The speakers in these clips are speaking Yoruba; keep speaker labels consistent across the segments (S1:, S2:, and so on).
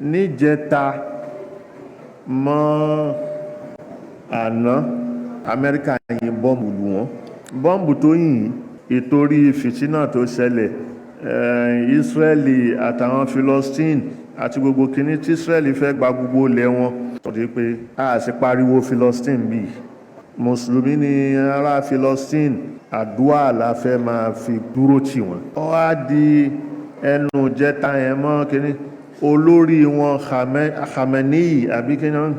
S1: Níjẹta mọ́ àná, Amẹ́ríkà yìn bọ́ǹbù lù wọ́n. Bọ́ǹbù tó yìn, ìtorí fìtínà tó ṣẹlẹ̀, Israeli àtàwọn Philistine àti gbogbo kìíní tí Israeli fẹ́ gba gbogbo ilẹ̀ wọn. Tọ́jú pé a sì pariwo Philistine bíi mùsùlùmí ni ará Philistine, àdúà la fẹ́ máa fi dúró tì wọ́n. Ó wá di ẹnu jẹta yẹn mọ́ kìíní, olórí wọn Khamenei àbí kí náà,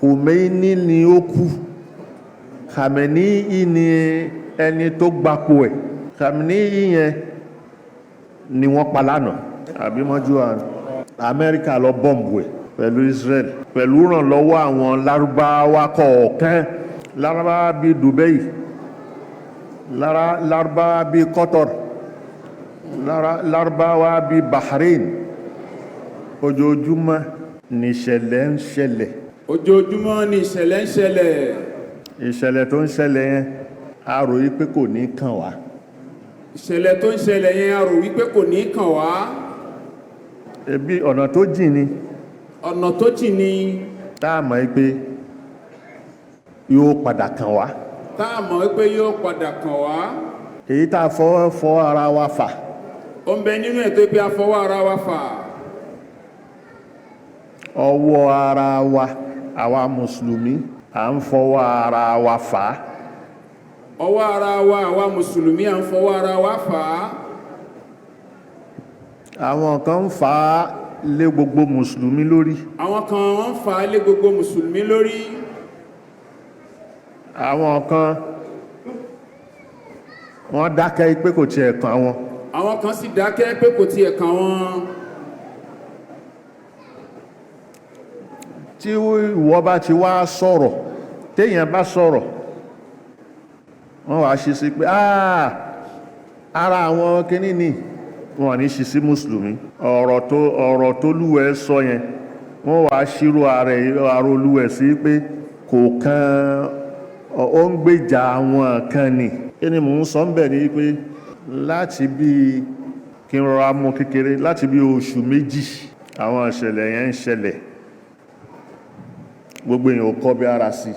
S1: Khomeini ni ó kú. Khamenei ni ẹni tó gbapò ẹ̀. Khamenei yẹn ni wọ́n pa lánàá àbí mọ́jú àná. Amẹ́ríkà lọ bọ́ǹbù ẹ̀ pẹ̀lú Israel, pẹ̀lú ìrànlọ́wọ́ àwọn Lárúbáwá kọ̀ọ̀kan, Lárúbáwá bíi Dubai, Lárúbáwá bíi Qatar, Lárúbáwá bíi Bahrain. Ojoojúmọ́ nìṣẹ̀lẹ̀ ń ṣẹlẹ̀.
S2: Ojoojúmọ́ ni ìṣẹ̀lẹ̀ ń ṣẹlẹ̀.
S1: Ìṣẹ̀lẹ̀ tó ń ṣẹlẹ̀ yẹn, a rò yí pé kò ní kàn wá.
S2: Ìṣẹ̀lẹ̀ tó ń ṣẹlẹ̀ yẹn, a rò wípé kò ní kàn wá.
S1: Ebi ọ̀nà tó jìn ni.
S2: Ọ̀nà tó jìn ni.
S1: Tá a mọ̀ pé yóò padà kàn wá.
S2: Tá a mọ̀ wípé yóò padà kàn wá.
S1: Èyí tá a fọwọ́ fọ́ ara wa fà.
S2: Ó ń bẹ nínú ètò pé a fọwọ́ ara wa fà.
S1: Ọwọ́ ara wa, àwa mùsùlùmí, à ń fọwọ́ ara wa fà á.
S2: Ọwọ́ ara wa, àwa mùsùlùmí, à ń fọwọ́ ara wa fà á.
S1: Àwọn kan ń fà á lé gbogbo mùsùlùmí lórí.
S2: Àwọn kan wọ́n ń fà á lé gbogbo mùsùlùmí lórí.
S1: Àwọn kan wọ́n dákẹ́ pé kò tiẹ̀ kàn wọ́n.
S2: Àwọn kan sì dákẹ́ pé kò tiẹ̀ kàn wọ́n.
S1: Tí ìwọ bá ti wá sọ̀rọ̀, téèyàn bá sọ̀rọ̀, wọ́n wá ṣe sí pé ara àwọn kíní ni wọ́n ní ṣe sí mùsùlùmí. Ọ̀rọ̀ tó lúwẹ̀ sọ yẹn, wọ́n wá ṣírò ara olúwẹ̀ sí pé kò kan, ó ń gbèjà àwọn kan ni. Kí ni mò ń sọ ń bẹ̀ ni pé láti bí kí n rọra mú kékeré, láti bí oṣù méjì, àwọn ìṣẹ̀lẹ̀ yẹn ń ṣẹlẹ̀, gbogbo èèyàn ò kọ́ bí ara sí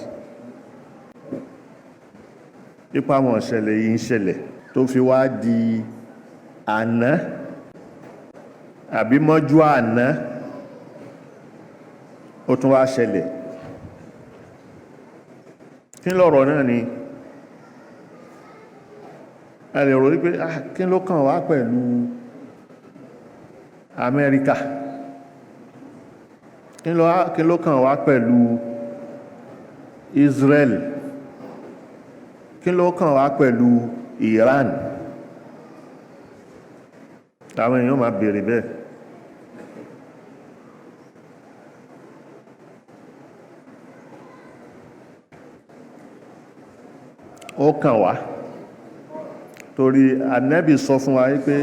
S1: ipa àwọn ìṣẹ̀lẹ̀ yìí ń ṣẹlẹ̀, tó fi wá di àná àbí mọ́jú àná, ó tún wá ṣẹlẹ̀. Kí lọ̀rọ̀ náà ni a lè rò wípé kí ló kàn wá pẹ̀lú Amẹ́ríkà, kí ló kàn wá pẹ̀lú Israel, kí ló kàn wá pẹ̀lú Iran? Àwọn èèyàn máa bèèrè bẹ́ẹ̀. Ó kàn wá torí Ànábì sọ fún wa wípé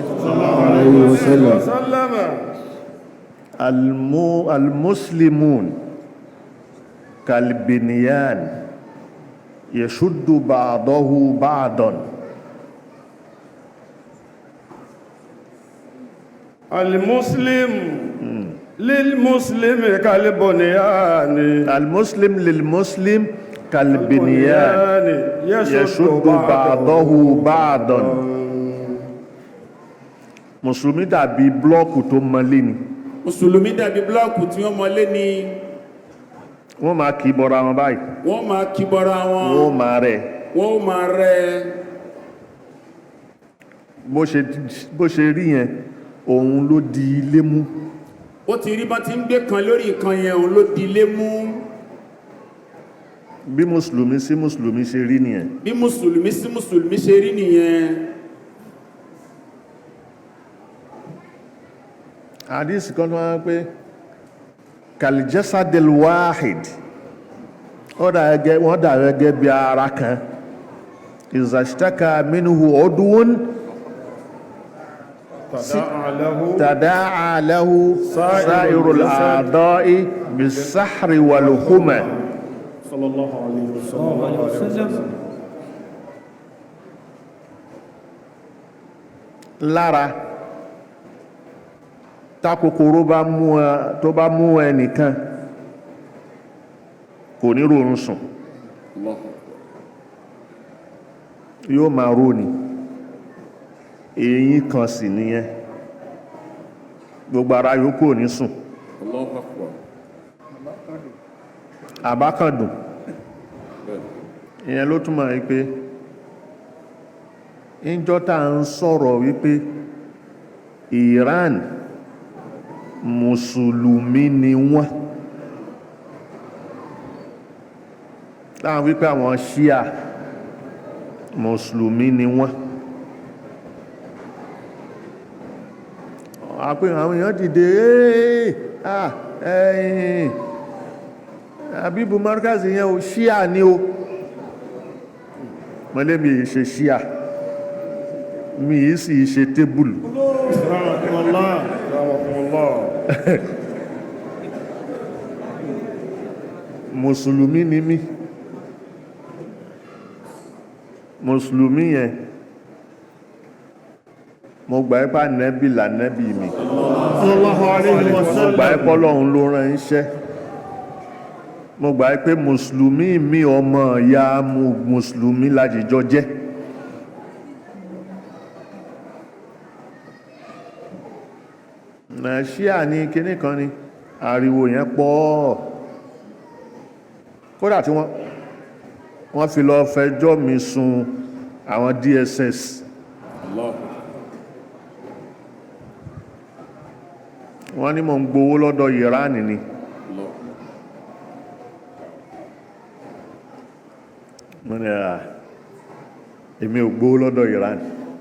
S1: al-muslimun kalbiniyan yashuddu ba'dahu ba'dan.
S3: Al-muslim lil-muslimi kalbuniyani.
S1: Al-muslim lil-muslim kalbiniyan yashuddu ba'dahu ba'dan. Mùsùlùmí dàbí blọ́ọ̀kù tó mọlé ni.
S2: Mùsùlùmí dàbí blọ́ọ̀kù tí wọ́n mọlé ni.
S1: Wọ́n máa kì í bọ́ra wọn báyìí.
S2: Wọ́n máa kì í bọ́ra wọn.
S1: Wọ́n máa rẹ̀.
S2: Wọ́n máa rẹ̀.
S1: Bó ṣe rí yẹn, òun ló di ilé mú.
S2: Ó ti rí bá ti ń gbé kan lórí ìkan yẹn, òun ló di ilé mú.
S1: Bí mùsùlùmí sí mùsùlùmí ṣe rí nìyẹn.
S2: Bí mùsùlùmí sí mùsùlùmí ṣe rí nìyẹn.
S1: Hadith kan tó wá pé kaljasadil wahid, wọ́n dà gẹ́gẹ́ bí ara kan, izashtaka minhu udwun tada'a lahu sa'irul a'da'i bis-sahri wal huma.
S3: Sallallahu alayhi wa sallam.
S1: Lára Tákòkòrò bá mú ẹ, tó bá mú ẹnìkan, kò ní rọrùn sùn.
S2: Allahu Akbar.
S1: Yóò máa rò ní èyí kan sì nìyẹn, gbogbo ara yòókù ò ní sùn.
S2: Allahu Akbar.
S1: Àbákàndùn.
S2: Bẹ́ẹ̀.
S1: Ìyẹn ló túmọ̀ wípé ìjọ tá à ń sọ̀rọ̀ wípé Iran, mùsùlùmí ni wọ́n, táwọn wípé àwọn Ṣíà, mùsùlùmí ni wọ́n, àpé àwọn èèyàn dìde. "Ee, ah, ẹ̀yìn Abibu Markaz yẹn o, Ṣíà ni o." Mọ́lé mi yìí ṣe Ṣíà, mi yìí sì ṣe tébùlù.
S3: Rahmatullah. Rahmatullah.
S1: Mùsùlùmí ni mí. Mùsùlùmí yẹn, mo gbà ẹ́ pé nẹ́bì lànẹ́bì mi.
S3: Sallallahu alayhi wa
S1: Mo
S3: sallam.
S1: gbà ẹ́ pé Ọlọ́run ló rán iṣẹ́. Mo gbà ẹ́ pé mùsùlùmí mi, ọmọ ìyá mùsùlùmí lájíjọ jẹ́. Nàìjíríà ní kinní kan ni ariwo yẹn pọ̀, kódà tí wọ́n fi lọ fẹjọ́ mi sùn àwọn DSS.
S2: Allah.
S1: Wọ́n ní mò ń gbowó lọ́dọ̀ Iran ni.
S2: Allah.
S1: Mo ní à, èmi ò gbowó lọ́dọ̀ Iran.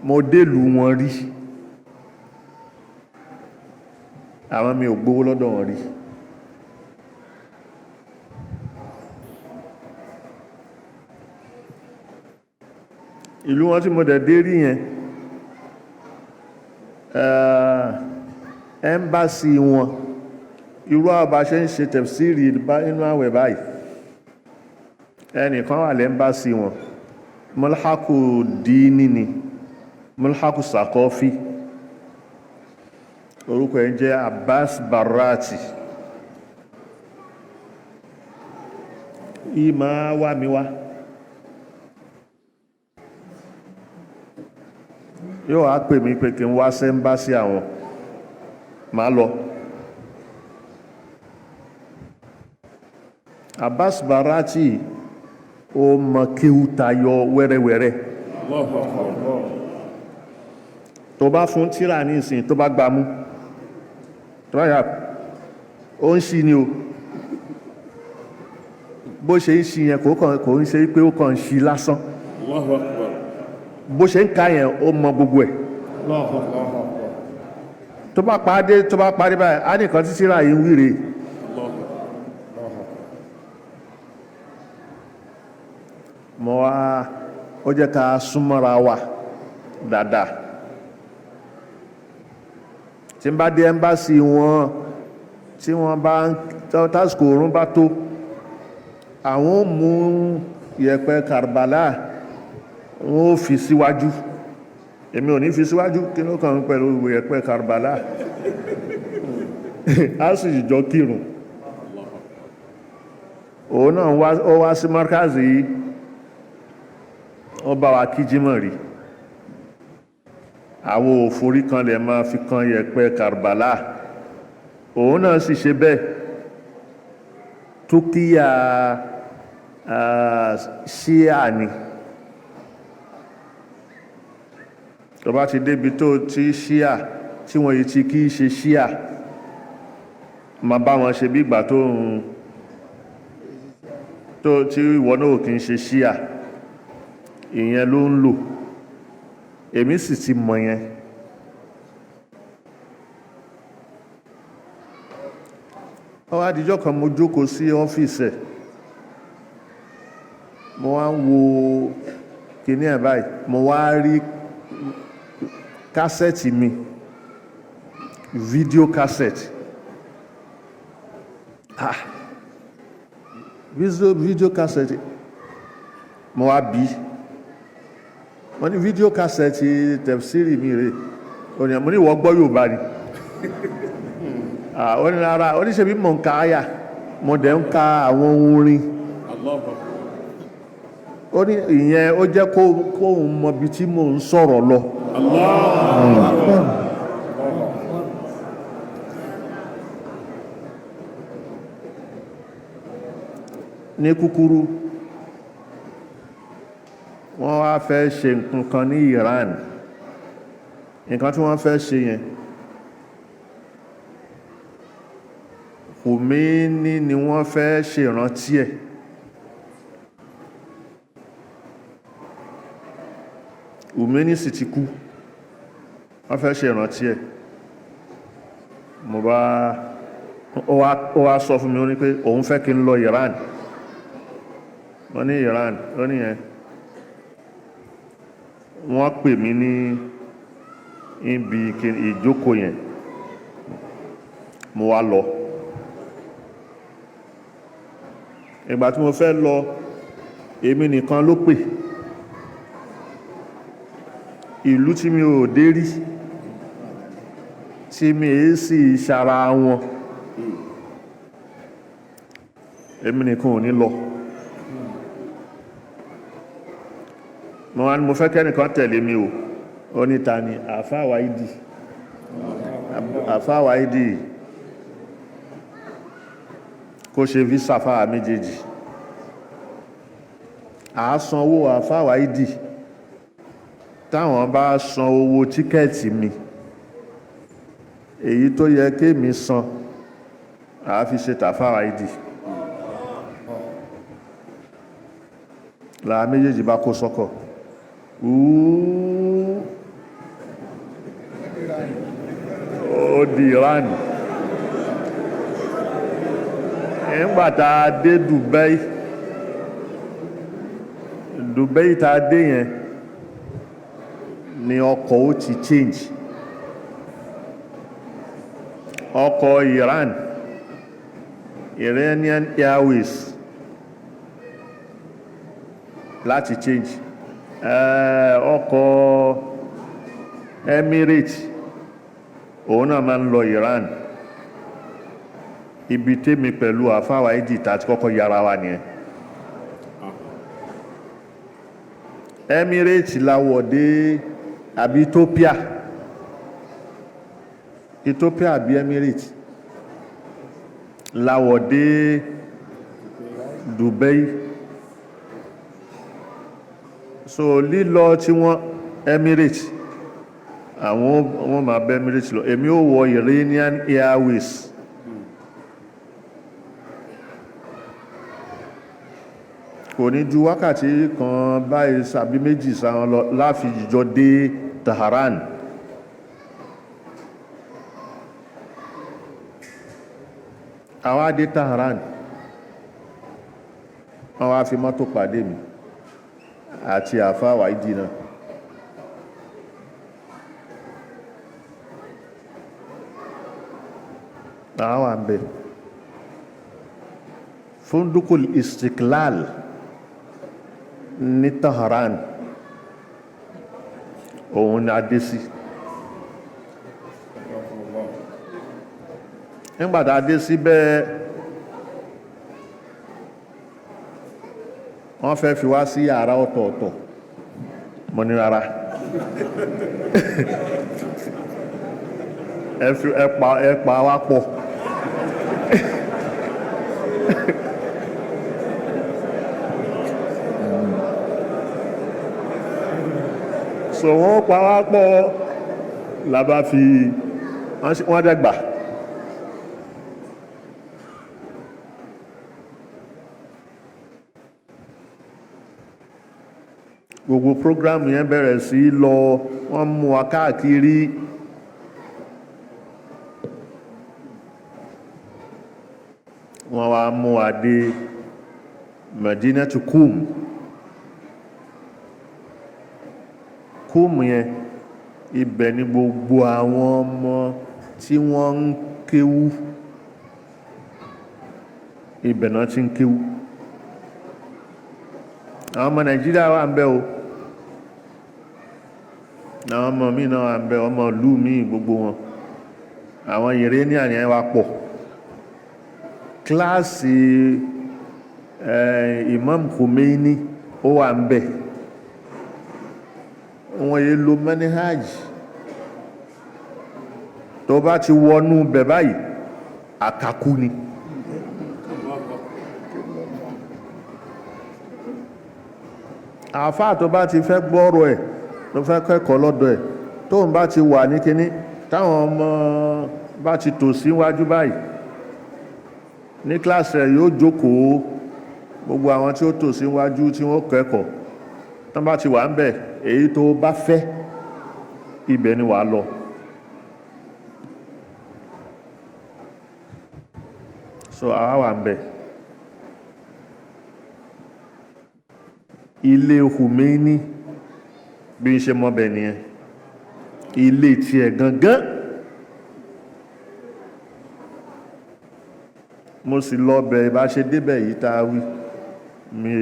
S1: Mo délùú wọn rí, àwọn mi ò gbowó lọ́dọ̀ wọn rí. Ìlú wọn tí mo dẹ̀ dé rí yẹn, ẹ́mbásí wọn, irú àbá ṣe ń ṣe tẹ̀fsíìrì inú àwẹ̀ báyìí, ẹnìkan wà lẹ́mbásí wọn, mulhaku díní ni, mulhaku sàkọ́fí, orúkọ ẹ̀ ń jẹ́ Abbas Barati. Yìí máa wá mi wá, yóò wá pè mí pé kí n wá sẹ́mbásí àwọn, máa lọ. Abbas Barati, ó mọ kéwú tayọ wẹ́rẹ́wẹ́rẹ́.
S2: Allahu Akbar.
S1: Tó bá fún tíra ní ìsìn, tó bá gbámú, tó bá yà, ó ń ṣí ni o. Bó ṣe ń ṣí yẹn, kò kàn, kò ń ṣe pé ó kàn ń ṣí lásán.
S2: Allahu Akbar.
S1: Bó ṣe ń ka yẹn, ó mọ gbogbo ẹ̀.
S3: Allahu Akbar.
S1: Tó bá parí, tó bá parí báyìí, á nìkan tí tíra yìí ń wíre.
S2: Allahu Akbar.
S1: Mo wá, ó jẹ́ ká súnmọ́ra wa dáadáa. Tí n bá dé ẹ́mbásì wọn, tí wọ́n bá ń tásìkò oorun bá tó, àwọn ó mú yẹ̀pẹ̀ Karbala, wọ́n ó fi síwájú. Èmi ò ní fi síwájú. Kí ló kàn ń pẹ̀lú yẹ̀pẹ̀ Karbala? Á sì jọ kírun. Òun náà ó wá sí markazi yìí, ó bá wa kí jímọ̀ rí. Àwọn òforí kan lè máa fi kan yẹ̀pẹ̀ Karbala, òun náà sì ṣe bẹ́ẹ̀. Túkíyà ṣíà ni. Tó bá ti débi tó ti ṣíà tí wọ́n yìí ti kí ṣe ṣíà, ma bá wọn ṣe bí ìgbà tó ń tó tí ìwọ náà kì í ṣe ṣíà. Ìyẹn ló ń lò, èmi sì ti mọ̀ yẹn. Ó wá dijọ́ kan, mo jókòó sí ọ́fíìsì ẹ̀, mo wá ń wo kíní ẹ̀ báyìí, mo wá rí kásẹ̀tì mi, fídíò kásẹ̀tì. Ah, fídíò kásẹ̀tì. Mo wá bí wọ́n ní fídíò kásẹ̀tì tẹ̀fsírì mi rè. Ó ní, mo ní, "Ìwọ gbọ́ Yorùbá ni?" Ó ní rárá, oníṣẹ́bí mọ̀ ń ka àyà, mo dẹ̀ ń ka àwọn orin. Ó ní ìyẹn ó jẹ́ kóun mọ ibi tí mò ń sọ̀rọ̀ lọ. Ní kúkúrú, wọ́n wá fẹ́ ṣe nǹkan kan ní Iran. Nǹkan tí wọ́n fẹ́ ṣe yẹn, Khomeini ni wọ́n fẹ́ ṣèrántí ẹ̀. Khomeini sì ti kú, wọ́n fẹ́ ṣèrántí ẹ̀. Mo bá ó wá sọ fún mi, ó ní pé òun fẹ́ kí n lọ Iran. Wọ́n ní Iran, ó ní yẹn wọ́n pè mí ní ibi ìjókòó yẹn, mo wá lọ. Ìgbà tí mo fẹ́ lọ, èmi nìkan ló pè. Ìlú tí mi ò dé rí, tí mi è sì ṣara wọn, èmi nìkan ò ní lọ. Mo wá ní mo fẹ́ kẹ́nìkan tẹ̀lé mi o. Ó ní ta ni? Àfáà Wáídì. Àfáà Wáídì kó ṣe visa fáà méjèèjì. A sanwó Àfáà Wáídì, táwọn bá san owó tíkẹ́ẹ̀tì mi, èyí tó yẹ kémi san, a fi ṣe tàfáà Wáídì. Láà méjèèjì bá kó sọ́kọ̀. Ó di Iran. Nígbàtà dé Dubai, Dubai ta dé yẹn ni ọkọ̀ ó ti change. Ọkọ̀ Iran, Iranian Airways, láti change. Ọkọ̀ Emirates, òun náà máa ń lọ Iran. Ibi tèmi pẹ̀lú Àfáà Wáídì tàti kọ́kọ́ yára wa nìyẹn. Emirates láwọ̀ dé àbí Ethiopia, Ethiopia àbí Emirates láwọ̀ dé Dubai. So lílọ tí wọ́n Emirates, àwọn wọ́n máa bẹ́ Emirates lọ, èmi ó wọ Iranian Airways. Kò ní ju wákàtí kan báyìí sàbí méjì sáwọn lọ láfi jìjọ dé Tehran. Àwa dé Tehran, wọ́n wá fi mọ́tò pàdé mi àti Àfáà Wáídì náà. Àwọn àbẹ̀ Fundukul Istiklal ní Tehran, òun ni a dé sí. Nígbàtà a dé sí bẹ́ẹ̀, wọ́n fẹ́ fi wá sí yàrá ọ̀tọ̀ọ̀tọ̀. Mo ní rárá, ẹ pa wá pọ̀. So wọ́n pa wá pọ̀ lábá fi wọ́n dẹ̀gbà. Gbogbo program yẹn bẹ̀rẹ̀ sí lọ, wọ́n mú wa káàkiri. Wọ́n wá mú wa dé Medina to Qom. Qom yẹn, ibẹ̀ ni gbogbo àwọn ọmọ tí wọ́n ń kéwú, ibẹ̀ náà ti ń kéwú. Àwọn ọmọ Nàìjíríà wà ń bẹ̀ o, àwọn ọmọ mi náà wà ń bẹ̀, ọmọ ìlú mi, gbogbo wọn. Àwọn Iranian yẹn wá pọ̀. Kíláàsì Imam Khomeini ó wà ń bẹ̀. Wọ́n yé lo manhaj. Tó bá ti wọnú bẹ̀ báyìí, àkàkú ni. Àfáà tó bá ti fẹ́ gbọ́rọ̀ ẹ̀, tó fẹ́ kẹ́kọ̀ọ́ lọ́dọ̀ ẹ̀, tó ń bá ti wà ní kíní, táwọn ọmọ bá ti tò síwájú báyìí ní kíláàsì rẹ̀, yóò jókòó. Gbogbo àwọn tí ó tò síwájú tí wọ́n kẹ́kọ̀ọ́ tán bá ti wà ń bẹ̀, èyí tó bá fẹ́ ibẹ̀ ni wàá lọ. So àwa wà ń bẹ̀. Ilé Khomeini, bí n ṣe mọ́ bẹ̀ nìyẹn, ilé tiẹ̀ gangan. Mo sì lọ bẹ̀. Bá ṣe débẹ̀ yìí tá a wí mi,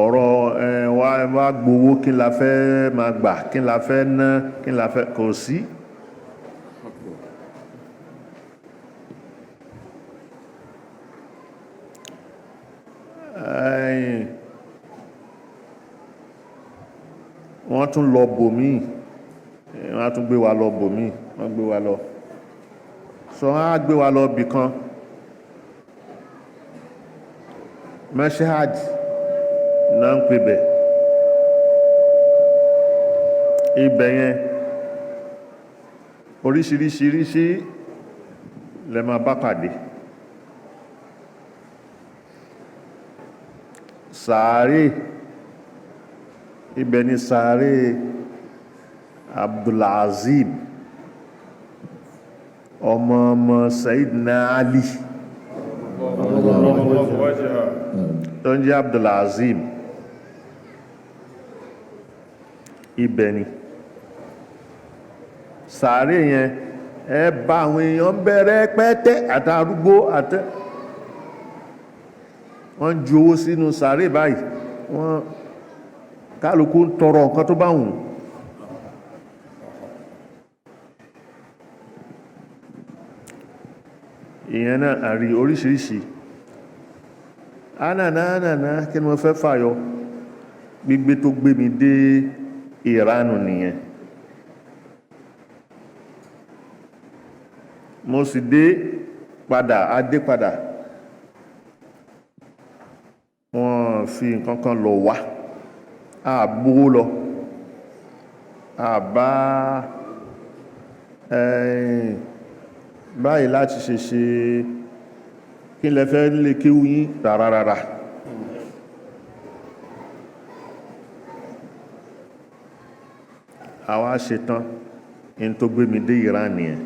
S1: ọ̀rọ̀ ẹ wá wá gbowó, kí la fẹ́ máa gbà, kí la fẹ́ ná, kí la fẹ́, kò sí. Ẹ̀yìn wọ́n tún lọ bòmíì, wọ́n tún gbé wa lọ bòmíì, wọ́n gbé wa lọ, so wọ́n á gbé wa lọ bì kan, Mashhad náà ń pè bẹ̀. Ibẹ̀ yẹn, oríṣiríṣiríṣi lẹ máa bá pàdé. Sàárè ibẹ̀ ni sàárè Abdulazim, ọmọ ọmọ Sayyidina Ali, tó ń jẹ́ Abdulazim. Ibẹ̀ ni sàárè yẹn. Ẹ bá àwọn èèyàn bẹ̀rẹ̀ pẹ́tẹ́ àtàrúgbó àtẹ́, wọ́n ju owó sínú sàárè báyìí, wọ́n kálukú ń tọrọ nǹkan tó bá wù. Ìyẹn náà àrí oríṣiríṣi ánàná ánàná. Kí ni mo fẹ́ fàyọ? Gbígbé tó gbé mi dé ìranù nìyẹn. Mo sì dé padà, a dé padà, wọ́n fi nǹkan kan lọ wá, àgbówó lọ, àbá ẹ̀yìn báyìí láti ṣe ṣe kí lẹ fẹ́ lè kéwú yín rárárárá. Àwa ṣetán in tó gbé mi dé Iran nìyẹn.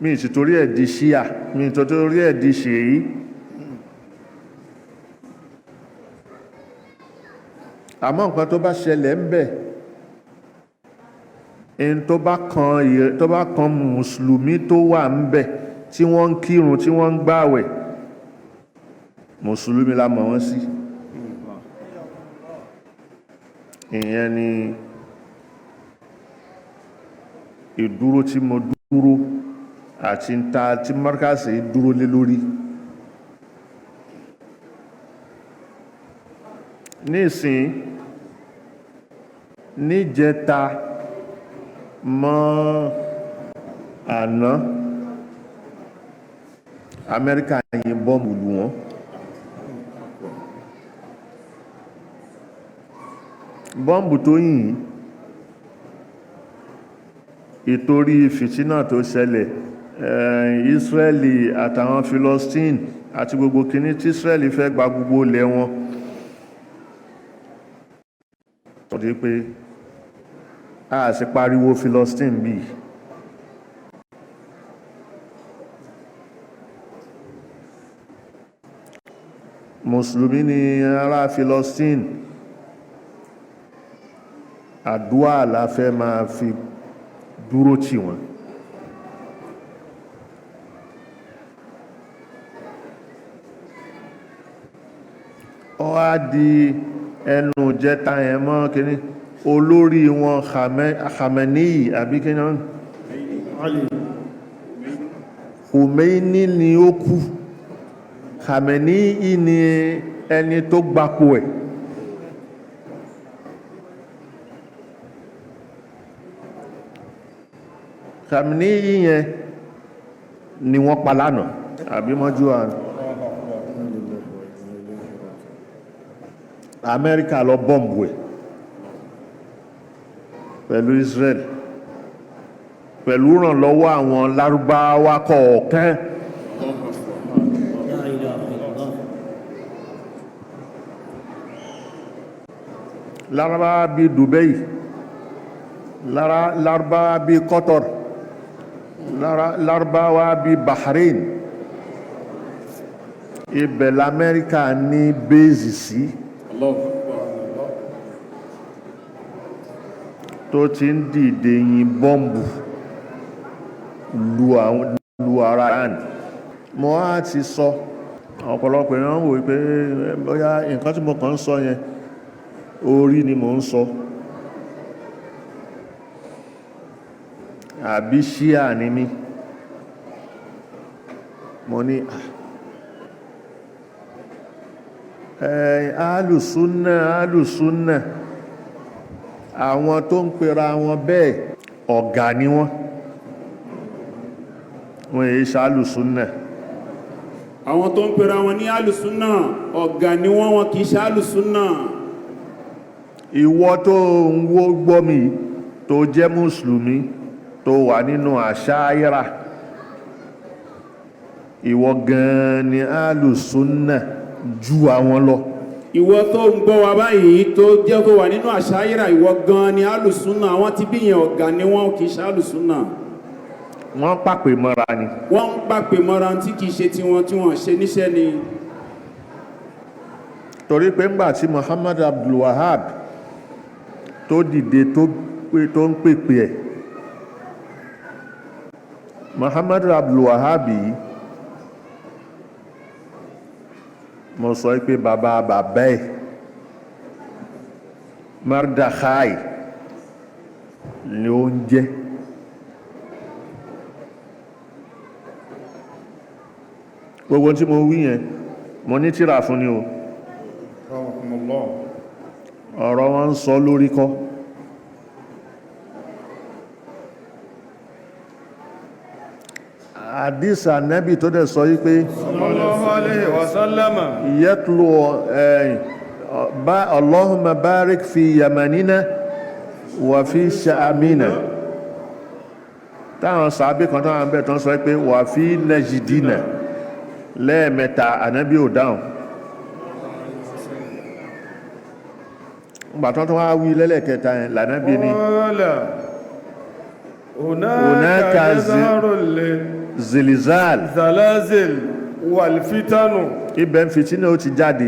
S1: Mi sì torí ẹ̀ di Ṣíà, mi tó torí ẹ̀ di Ṣèyí. Àmọ́ nǹkan tó bá ṣẹlẹ̀ ń bẹ̀, in tó bá kan, tó bá kan mùsùlùmí tó wà ń bẹ̀, tí wọ́n ń kírun, tí wọ́n ń gbààwẹ̀, mùsùlùmí la mọ̀ wọ́n sí. Ìyẹn ni ìdúró tí mo dúró àti ń ta tí Markaz dúró lé lórí. Nísìn, níjẹta mọ́ àná, Amẹ́ríkà yìn bọ́ọ̀mù lù wọ́n. Bọ́ǹbù tó yìn, ìtorí fìtínà tó ṣẹlẹ̀ Israeli àtàwọn Philistine àti gbogbo kìíní tí Israeli fẹ́ gba gbogbo ilẹ̀ wọn, tó di pé a sì pariwo Philistine bí. Mùsùlùmí ni ará Philistine. Àdúà la fẹ́ máa fi dúró tì wọ́n. Ó wá di ẹnu jẹta yẹn mọ́ kíní. Olórí wọn, Khamenei àbí kí náà?
S3: Ali.
S1: Khomeini ni ó kú. Khamenei ni ẹni tó gbapò ẹ̀. Khamenei yẹn ni wọ́n pa lánàá àbí mọ́jú àná. Amẹ́ríkà lọ bọ́m̀bù ẹ̀ pẹ̀lú Israel, pẹ̀lú rànlọ́wọ́ àwọn Lárúbáwá kọ̀ọ̀kan.
S4: La ilaha illallah.
S1: Lárúbáwá bíi Dubai, Lárúbáwá bíi Qatar, Lárúbáwá bíi Bahrain. Ibẹ̀ l'Amẹ́ríkà ní base sí
S2: Allahu Akbar.
S1: tó ti ń dìde yin bọ́m̀bù lu ara Iran. Mo á ti sọ, ọ̀pọ̀lọpọ̀ èèyàn wò pé bóyá nǹkan tí mo kàn ń sọ yẹn, orí ni mo ń sọ, àbí ṣíà ni mí. Mo ní alùsúnnà, alùsúnnà, àwọn tó ń pera wọn bẹ́ẹ̀, ọ̀gá ni wọ́n. Wọ́n èyí ṣe alùsúnnà.
S2: Àwọn tó ń pera wọn ní alùsúnà, ọ̀gá ni wọ́n, wọn kìí ṣe alùsúnà.
S1: Ìwọ tó ń wó gbọ́ mi, tó jẹ́ mùsùlùmí, tó wà nínú àṣáírà, ìwọ gan ni alùsúnnà ju àwọn lọ.
S2: Ìwọ tó ń gbọ́ wa báyìí, tó jẹ́ tó wà nínú àṣáírà, ìwọ gan ni alùsúnà. Àwọn tí bí yẹn, ọ̀gá ni wọ́n, kìí ṣe alùsúnà.
S1: Wọ́n pàpè mọ́ra ni.
S2: Wọ́n ń pàpè mọ́ra tí kìí ṣe tiwọn, tí wọ́n ṣe níṣẹ́ ni.
S1: Torí pé ńgbà tí Muhammad Abdul Wahab tó dìde, tó ń pèpè ẹ̀, Muhammad Abdul Wahab yìí, mo sọ pé bàbá bàbá ẹ̀ Mardakhai ni ó ń jẹ́. Gbogbo tí mo wí yẹn, mo ní tírà fún ni o.
S3: Rahmatullah.
S1: Ọ̀rọ̀ wọn ń sọ lórí kọ́. Àdísà nẹ́bì tó dẹ̀ sọ wípé
S3: Sallallahu alayhi wa sallama.
S1: Yẹtlu bá Allahumma barik fi yamanina wà fi sha'amina, táwọn sàábé kan táwọn bẹ̀ tán sọ pé wà fi najidina lẹ́ẹ̀mẹ́ta, ànábì ò dáhùn. Gbàtán tó wá wí lẹ́lẹ́kẹta yẹn, lànábì ni
S3: Qala.
S1: Hunaka
S3: Hunaka yazharu
S1: zilizal
S3: zalazil wal fitanu.
S1: Ibẹ̀ ń fìtínà ó ti jáde,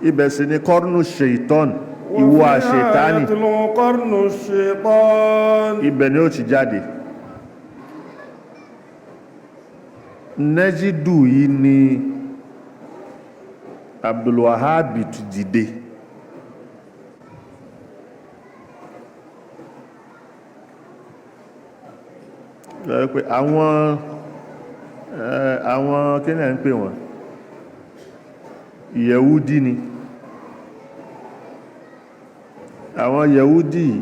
S1: ibẹ̀ sì ni kọ́rùnù ṣèitán, ìwọ àṣetánì.
S3: Yatlu qarnu shaitan.
S1: Ibẹ̀ ni ó ti jáde. Nẹ́jídù yìí ni Abdulwahabi ti dìde. Lọ́wọ́ pé àwọn kí ni à ń pè wọ́n, Yẹ̀wúdí ni. Àwọn Yẹ̀wúdí yìí,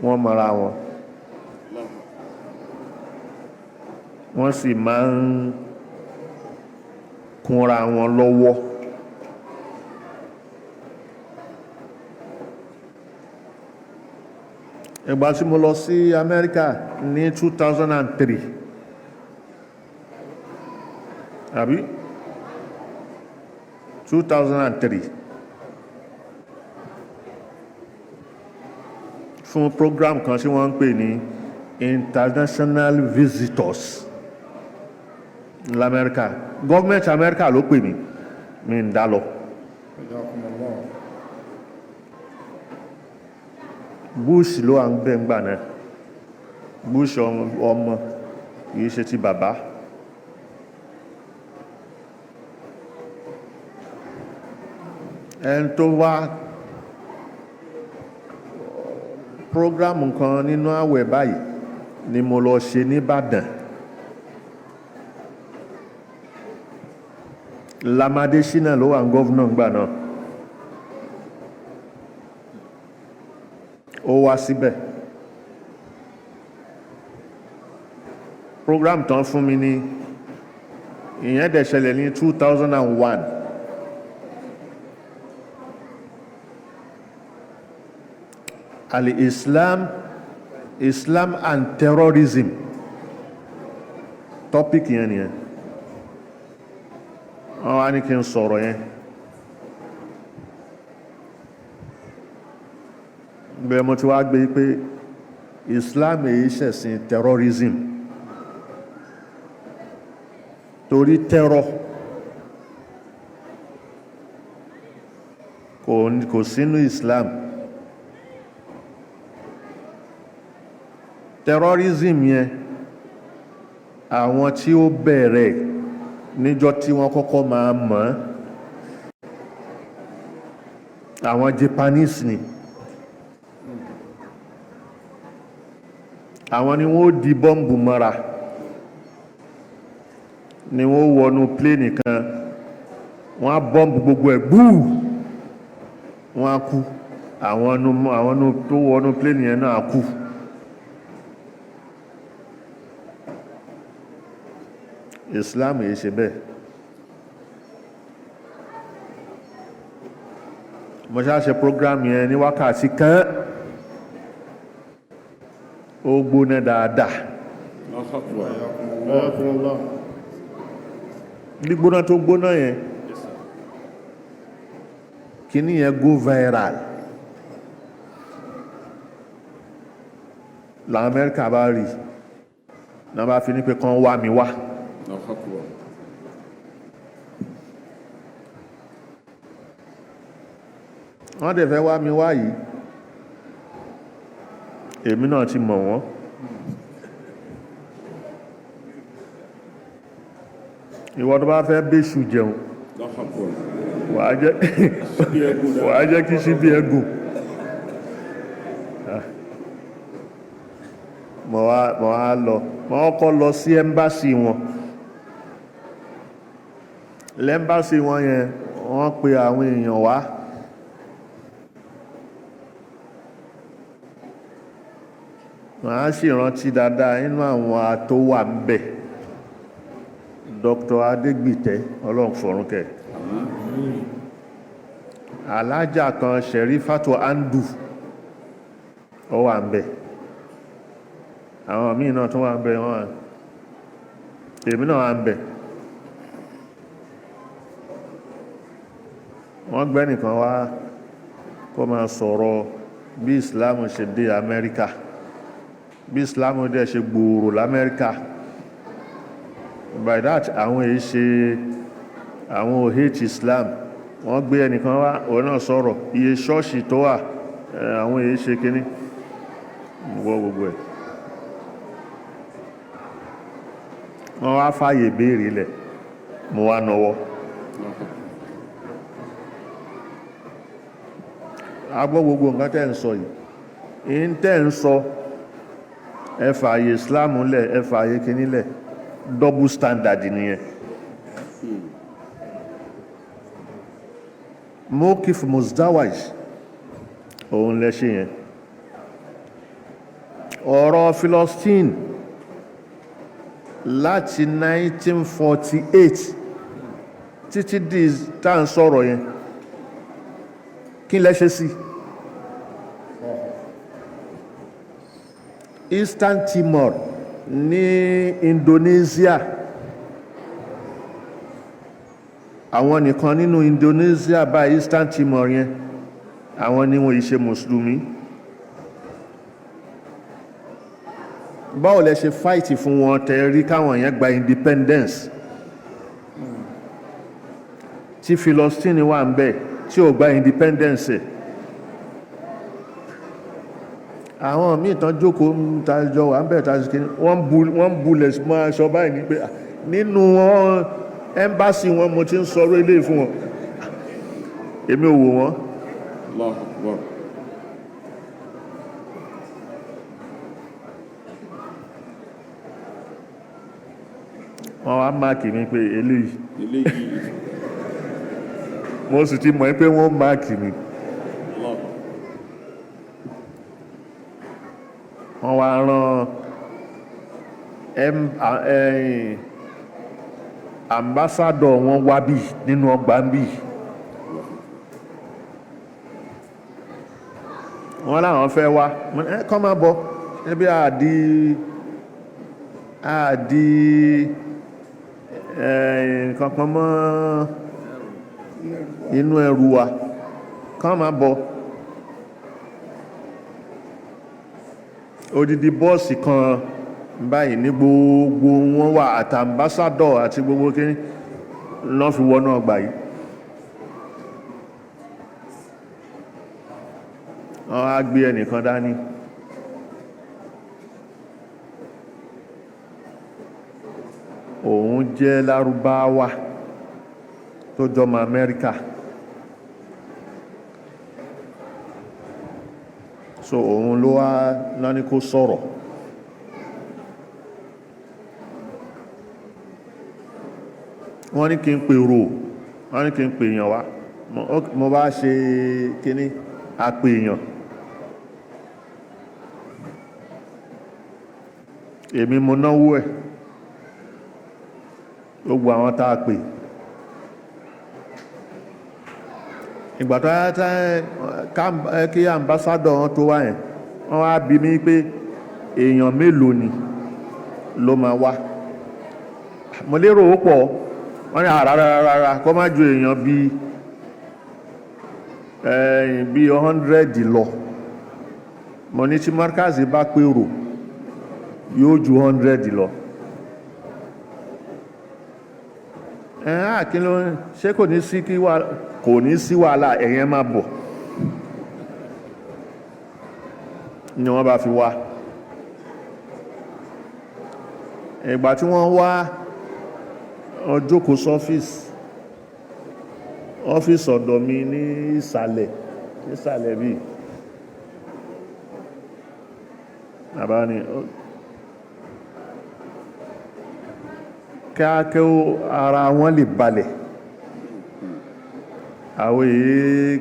S1: wọ́n mọ̀ra wọn, wọ́n sì máa ń kúnra wọn lọ́wọ́. Ìgbà tí mo lọ sí Amẹ́ríkà ní 2003 àbí 2003 fún program kan tí wọ́n ń pè ní International Visitors Lamẹ́ríkà, gọ́ọ̀mẹ̀ntì Amẹ́ríkà ló pè mí, mi ń dá lọ.
S3: Jazakumullah.
S1: Bush ló wà ń bẹ̀ ń gbà náà, Bush ọmọ, kìí ṣe ti bàbá. Ẹni tó wá program kan nínú àwẹ̀ báyìí ni mo lọ ṣe nìbàdàn. Lam Adésínà ló wà ní governor ńgbà náà. Ó wá síbẹ̀. Program tán fún mi ní ìyẹn dẹ̀ ṣẹlẹ̀ ní 2001. Al-Islam, Islam and terrorism, topic yẹn nìyẹn. Wọ́n wá ní kí n sọ̀rọ̀ yẹn. Bẹ́ẹ̀ mo ti wá gbé pé Islam èyí ṣẹ̀sìn terrorism, torí terror kò sínú Islam. Terrorism yẹn, àwọn tí ó bẹ̀rẹ̀ níjọ́ tí wọ́n kọ́kọ́ máa mọ̀, àwọn Japanese ni. Àwọn ni wọ́n di bọ́m̀bù mọ́ra, ni wọ́n wọnú plane kan, wọ́n á bọ́m̀bù gbogbo ẹ̀ gbúù, wọ́n á kú. Àwọn tó wọnú plane yẹn náà á kú. Islam yìí ṣe bẹ́ẹ̀. Mo ṣáà ṣe program yẹn ní wákàtí kan, ó gbóná dáadáa.
S3: Ayakumullah.
S1: Gbígbóná tó gbóná yẹn, kíní yẹn go viral. Làwọn Amẹ́ríkà bá rí náà, bá fi ní pé kán wá mi wá.
S2: Allahu Akbar.
S1: Wọ́n dẹ̀ fẹ́ wá mi wá yìí, èmi náà ti mọ̀ wọ́n. Ìwọ tó bá fẹ́ bẹ́ṣù jẹun,
S2: Allahu Akbar.
S1: Wàá jẹ́ kí síbí ẹgùn. Mo wá lọ, mo kọ́kọ́ lọ sí embassy wọn. L'embassy wọn yẹn, wọ́n pe àwọn èèyàn wá. Màá sì rántí dáadáa, inú àwọn tó wà ń bẹ̀, Dr. Adégbìtẹ́, Ọlọ́run fọ̀run kẹ́, alájà kan, Sherifatu Andu, ó wà ń bẹ̀. Àwọn míì náà tún wà ń bẹ̀. Wọ́n wà, èmi náà wà ń bẹ̀. Wọ́n gbẹ́ nìkan wá kó máa sọ̀rọ̀ bí Islam ṣe dé Amẹ́ríkà, bí Islam dẹ̀ ṣe gbòòrò l'Amẹ́ríkà. By that, àwọn èyí ṣe àwọn ò hate Islam. Wọ́n gbé ẹnìkan wá, òun náà sọ̀rọ̀ iye ṣọ́ọ̀ṣì tó wà, àwọn èyí ṣe kíní gbogbo gbogbo ẹ̀. Wọ́n wá fàyè béèrè lẹ̀, mo wá nọwọ́. Agbọ́ gbogbo nǹkan tẹ́ ń sọ yìí, in tẹ́ ń sọ, ẹ fààyè Islam lẹ̀, ẹ fààyè kíní lẹ̀, double standard nìyẹn. Mokif muzdawaj òun lẹ ṣe yẹn. Ọ̀rọ̀ Philistine láti 1948 títí di tá à ń sọ̀rọ̀ yẹn, kí lẹ ṣe sí Eastern Timor ní Indonesia? Àwọn nìkan nínú Indonesia bá Eastern Timor yẹn, àwọn ni wọ́n ṣe mùsùlùmí. Báwo lẹ ṣe fight fún wọn tẹ rí káwọn yẹn gba independence, tí Philistine wà ń bẹ̀ tí ò gba independence ẹ̀? Àwọn míì tán jókòó ń tajọ wà ń bẹ̀ tàbí kí wọ́n ń bulẹ̀ mọ́ aṣọ báyìí ní pé nínú wọn, embassy wọn, mo ti ń sọ̀rọ̀ ilé fún wọn. Èmi ò wò wọ́n.
S2: Allahu Akbar.
S1: Wọ́n wá máàkì mi pé eléyìí.
S2: Eléyìí.
S1: Mo sì ti mọ̀ pé wọ́n máàkì mi.
S2: Allahu.
S1: Wọ́n wá rán ambassador wọn wá bí nínú ọgbà ń bí. Wọ́n láwọn fẹ́ wá. Mo ní, "Ẹ kọ́ máa bọ̀ ẹbí àdí kankan mọ́ inú ẹrù wa, kọ́ máa bọ̀." Odidi bọ́ọ̀sì kan báyìí ní gbogbo wọn wà, àti ambassador àti gbogbo kíní lọ́ fi wọnú ọgbà yìí. Wọ́n á gbé ẹnìkan dání. Òun jẹ́ Lárúbáwá tó jọmọ Amẹ́ríkà, so òun ló wá náà ní kó sọ̀rọ̀. Wọ́n ní kí n pè rò, wọ́n ní kí n pè èèyàn wá. Mo bá ṣe kíní àpè èèyàn. Èmi mo náwó ẹ̀, gbogbo àwọn tá a pè. Ìgbà tó yá kí ambassador wọn tó wá yẹn, wọ́n wá bi mí pé èèyàn mélòó ni ló máa wá. Mo lérò ó pọ̀. Wọ́n ní àrárárárá, kó má ju èèyàn bí ẹ̀yìn bí 100 lọ. Mo ní tí Markazi bá pèrò, yóò ju 100 lọ. Ẹ̀hán àkí ló ń ṣe, kò ní sí kí wà, kò ní sí wàhálà, ẹ̀yẹn máa bọ̀ ni wọ́n bá fi wá. Ìgbà tí wọ́n wá, wọ́n jókòó sọ́fíìsì, ọ́fíìsì ọ̀dọ̀ mi ní ìsàlẹ̀, ìsàlẹ̀ bí bàbá ni kíákẹ́ ara wọn lè balẹ̀. Àwọn èyí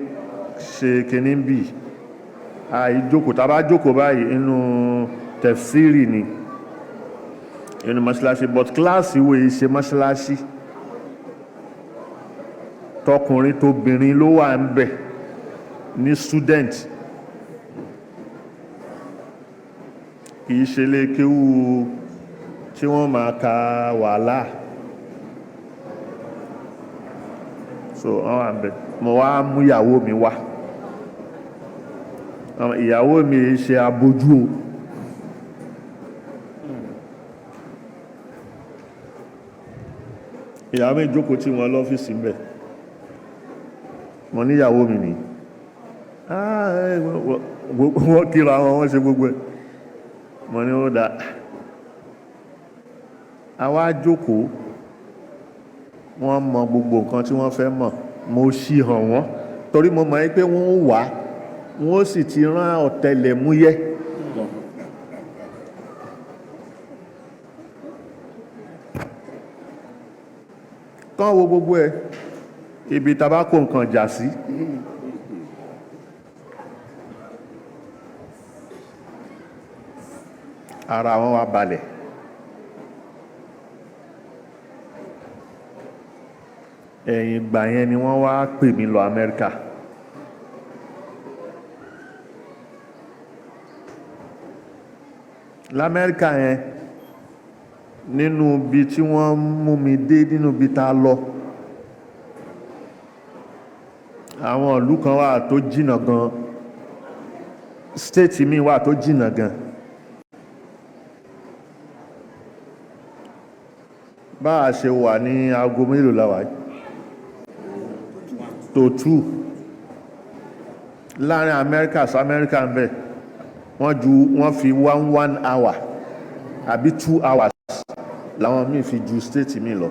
S1: ṣe kìíní bí àìjókòó. Tá bá jókòó báyìí, inú tẹ̀fsírì ni, inú mọ́ṣáláṣí, but kíláàsì wo èyí ṣe mọ́ṣáláṣí, tọkùnrin tóbìnrin ló wà ń bẹ̀ ní student. Kìí ṣe lé kéwú tí wọ́n máa ka wàhálà. So wọ́n wà ń bẹ̀. Mo wá mú ìyàwó mi wá. Ìyàwó mi ṣe abojú o. Ìyàwó mi jókòó tí wọ́n lọ́fíìsì ń bẹ̀. Mo ní ìyàwó mi ní. Wọ́n kíra wọn, wọ́n ṣe gbogbo ẹ̀. Mo ní ó dá. A wá jókòó, wọ́n mọ gbogbo nǹkan tí wọ́n fẹ́ mọ̀. Mo ṣí hàn wọ́n torí mo mọ̀ pé wọ́n wà, wọ́n sì ti rán ọ̀tẹlẹ̀múyẹ́. Kán wo gbogbo ẹ̀, ibi tabako nǹkan jà sí. Ara wọn wá balẹ̀. Ẹ̀yìn ìgbà yẹn ni wọ́n wá pè mí lọ Amẹ́ríkà. L'Amẹ́ríkà yẹn, nínú ibi tí wọ́n mú mi dé, nínú ibi tá lọ, àwọn ìlú kan wà tó jìnà gan, state mi wà tó jìnà gan. Bá a ṣe wà ní aago mélòó la wà yìí? Tó 2 láàrin Amẹ́ríkà sí Amẹ́ríkà ń bẹ̀, wọ́n ju, wọ́n fi one hour àbí 2 hours làwọn míì fi ju state mi lọ.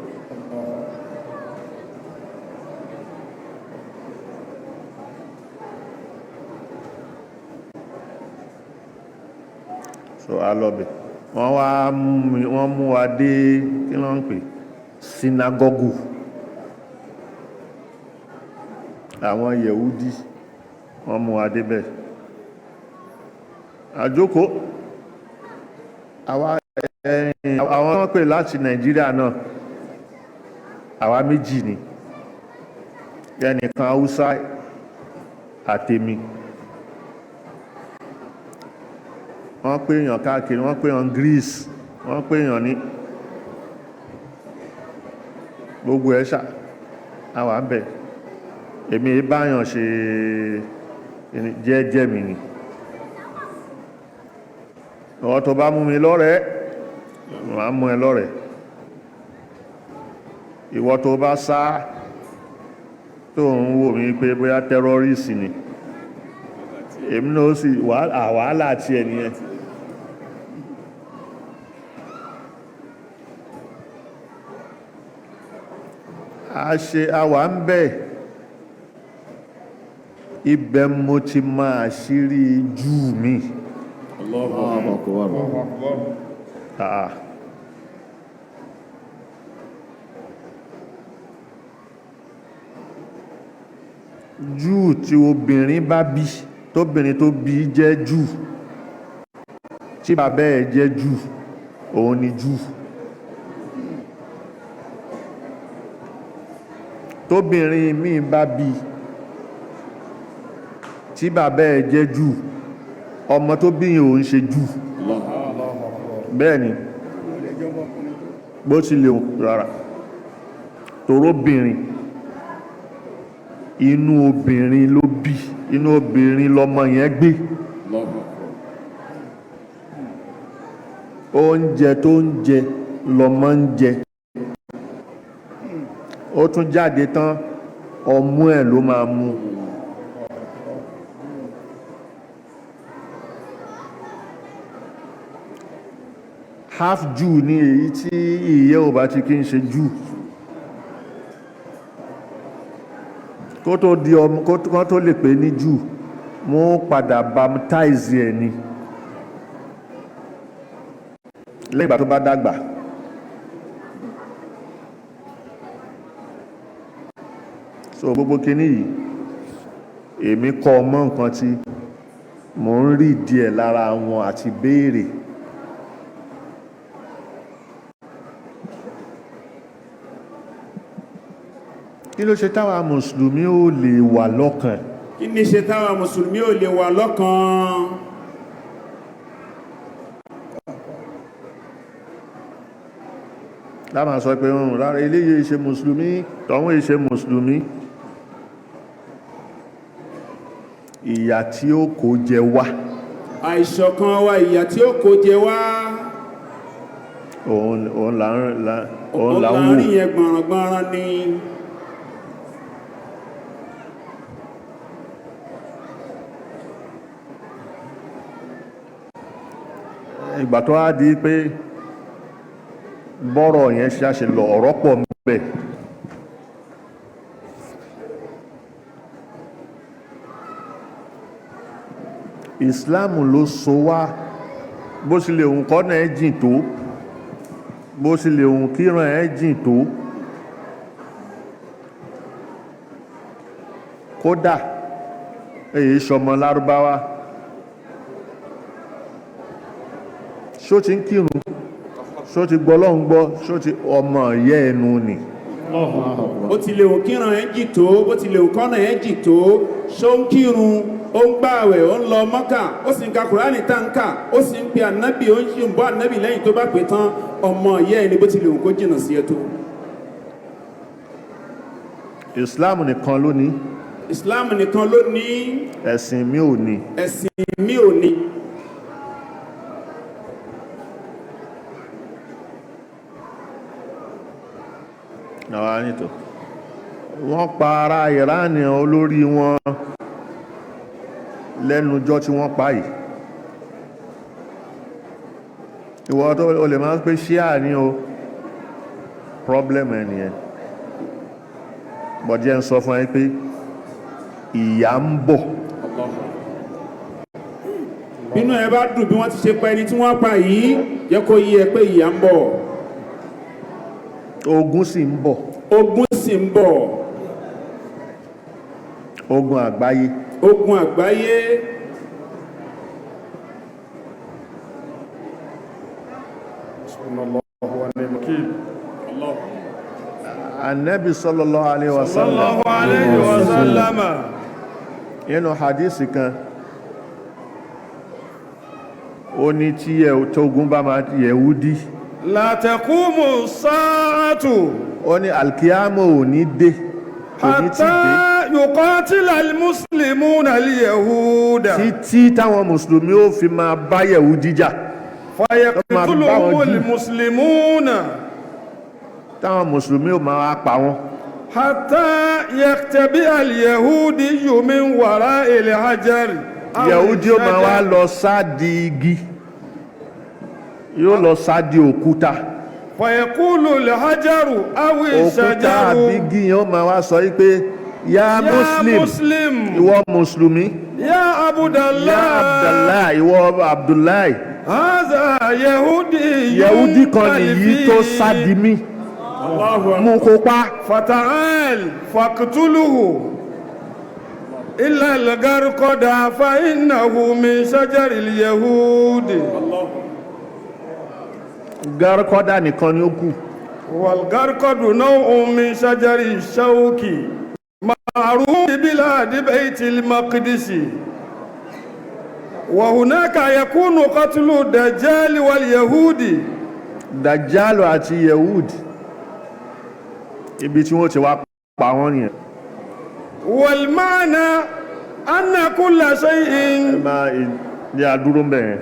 S1: So a lọ bẹ̀, wọ́n wá wọ́n mú wa dé, kí ló ń pè, sinagogu àwọn Yẹ̀húdí. Wọ́n mú wa débẹ̀, àjókòó àwa ẹ̀yìn àwọn wọ́n pè láti Nàìjíríà náà, àwa méjì ni, ẹnìkan Haúsá àtèmi. Wọ́n pè èèyàn káàkiri, wọ́n pè èèyàn Greece, wọ́n pè èèyàn ní gbogbo ẹ̀ ṣá. Àwa ń bẹ̀, èmi báyàn ṣe jẹ́jẹ́ mi ni. Ìwọ́n tó bá mú mi lọ́rẹ̀ẹ́, màá mú ẹ lọ́rẹ̀ẹ́. Ìwọ tó bá sá, tó ń wò mí pé bóyá terrorist ni èmi náà, sì wàhálà àti ẹnìyẹn. A ṣe àwà ń bẹ̀, ibẹ̀ mo ti máa ṣírí jù mí.
S2: Allahu Akbar.
S3: Allahu Akbar.
S1: Ah. Júù tí obìnrin bá bí, tóbìnrin tó bí jẹ́ Júù, tí bàbá ẹ̀ jẹ́ Júù, òun ni Júù. Tóbìnrin míì bá bí, tí bàbá ẹ̀ jẹ́ Júù, ọmọ tó bí yìí òun ṣe Júù. Bẹ́ẹ̀ ni bó ti lè rárá, toróbìnrin, inú obìnrin ló bí, inú obìnrin lọmọ yẹn gbé.
S2: Allahu Akbar.
S1: Oúnjẹ tó ń jẹ lọmọ ń jẹ. Ó tún jáde tán, ọmú ẹ̀ ló máa mú. Half Jew ní èyí tí ìyẹ́ ò bá ti kí ń ṣe Jew. Kó tó di ọmọ, kó tó lè pè ní Jew, mú padà baptize ẹ̀ ni lẹ́yìn ìgbà tó bá dàgbà. So gbogbo kinní yìí, èmi kọ́ ọmọ nǹkan tí mò ń rí díẹ̀ lára wọn àti béèrè. Kí ló ṣe táwa mùsùlùmí ò lè wà lọ́kàn?
S2: Kí ní ṣe táwa mùsùlùmí ò lè wà lọ́kan?
S1: Láàmà sọ pé ń rárá, eléyìí ṣe mùsùlùmí, tọ̀hún ṣe mùsùlùmí. Ìyà tí ó kó jẹ wá,
S2: Àìṣọ̀kan wa, ìyà tí ó kó jẹ wá,
S1: òun là ń òun
S2: òun
S1: là ń wò.
S2: láàrin yẹn gbọ̀nràngbọ̀nràn ni.
S1: Ìgbà tó wá di pé bọ́rọ̀ yẹn ṣe àṣẹ lọ, ọ̀rọ̀ pọ̀ ńbẹ̀. Islam ló so wá. Bó sì lè hùn kọ́nà ẹ̀ jìn tó, bó sì lè hùn kíran ẹ̀ jìn tó, kódà èyí sọmọ lárúbáwá, ṣó ti ń kírun, ṣó ti gbọ́ Ọlọ́run gbọ́, ṣó ti ọmọ ìyẹ́ ẹnu nì.
S2: Bó ti lè hùn kíran ẹ̀ jì tó, bó ti lè hùn kọ́nà ẹ̀ jì tó, ṣó ń kírun, ó ń gbààwẹ̀, ó ń lọ Mọ́kà, ó sì ń ka Kùránì táǹkà, ó sì ń pe ànábì, ó ń ṣì ń bọ́ ànábì lẹ́yìn tó bá pè tán, ọmọ ìyá ẹni, bó ti lè hùn kó jìnà sí ẹ tó.
S1: Islam nìkan ló ní.
S2: Islam nìkan ló ní.
S1: Ẹ̀sìn mi ò ní.
S2: Ẹ̀sìn mi ò ní.
S1: Àwọn anìtò wọ́n pa ara Iran, olórí wọn lẹ́nujọ́ tí wọ́n pa yìí, ìwọ tó o lè máa ń pé ṣíà ní o, problem ẹnìyẹn. Bọ̀dí ẹ̀ ń sọ fún ẹ pé ìyà ń bọ̀.
S2: Bínú ẹ bá dùn bí wọ́n ti ṣe pa ẹni tí wọ́n pa yìí, jẹ́ kó yé ẹ pé ìyà ń bọ̀.
S1: Ogun sì ń bọ̀.
S2: Ogun sì ń bọ̀.
S1: Ogun àgbáyé.
S2: Ogun àgbáyé.
S3: حسبنا الله ونعم الوكيل.
S1: Anabi sallallahu alaihi wasallam
S3: الله عليه وسلم.
S1: Nínú hadisi kan, ó ní tí ẹ tógun bá máa Yẹ̀húdí,
S3: لا تقوم الساعة
S1: ó ní alkiyama ò ní dé, kò ní tí dé,
S3: حتى يقاتل المسلمون اليهود
S1: títí táwọn mùsùlùmí ó fi máa bá Yẹ̀húdí jà,
S3: فيقتلهم المسلمون
S1: táwọn mùsùlùmí ó máa pa wọn,
S3: حتى يختبئ اليهودي من وراء الحجر أو
S1: Yẹ̀húdí ó máa wá
S3: الشجر.
S1: lọ sádi igi, yóò lọ sádi òkúta.
S3: فيقول الحجر أو
S1: Òkúta
S3: الشجر
S1: àbí igi yẹn ó máa wá sọ wípé, ya
S3: يا
S1: Muslim,
S3: مسلم,
S1: ìwọ mùsùlùmí,
S3: يا عبد
S1: ya
S3: الله,
S1: Abdullahi, ìwọ Abdullahi,
S3: هذا يهودي
S1: Yẹ̀húdí kan nìyí tó sádi mí, mú kó pa.
S3: فتعال فاقتله إلا الغرقد فإنه من شجر اليهود.
S1: Gárkọ́dà nìkan ni ó kù.
S3: والغرقد نوع من شجر الشوك معروف ببلاد بيت المقدس، وهناك يكون قتل الدجال واليهود.
S1: Dàjálù àti Yehud, ibi tí wọ́n ti wá pa wọ́n nìyẹn.
S3: والمعنى أن كل شيء
S1: Ẹ máa ní adúró ń bẹ̀ yẹn.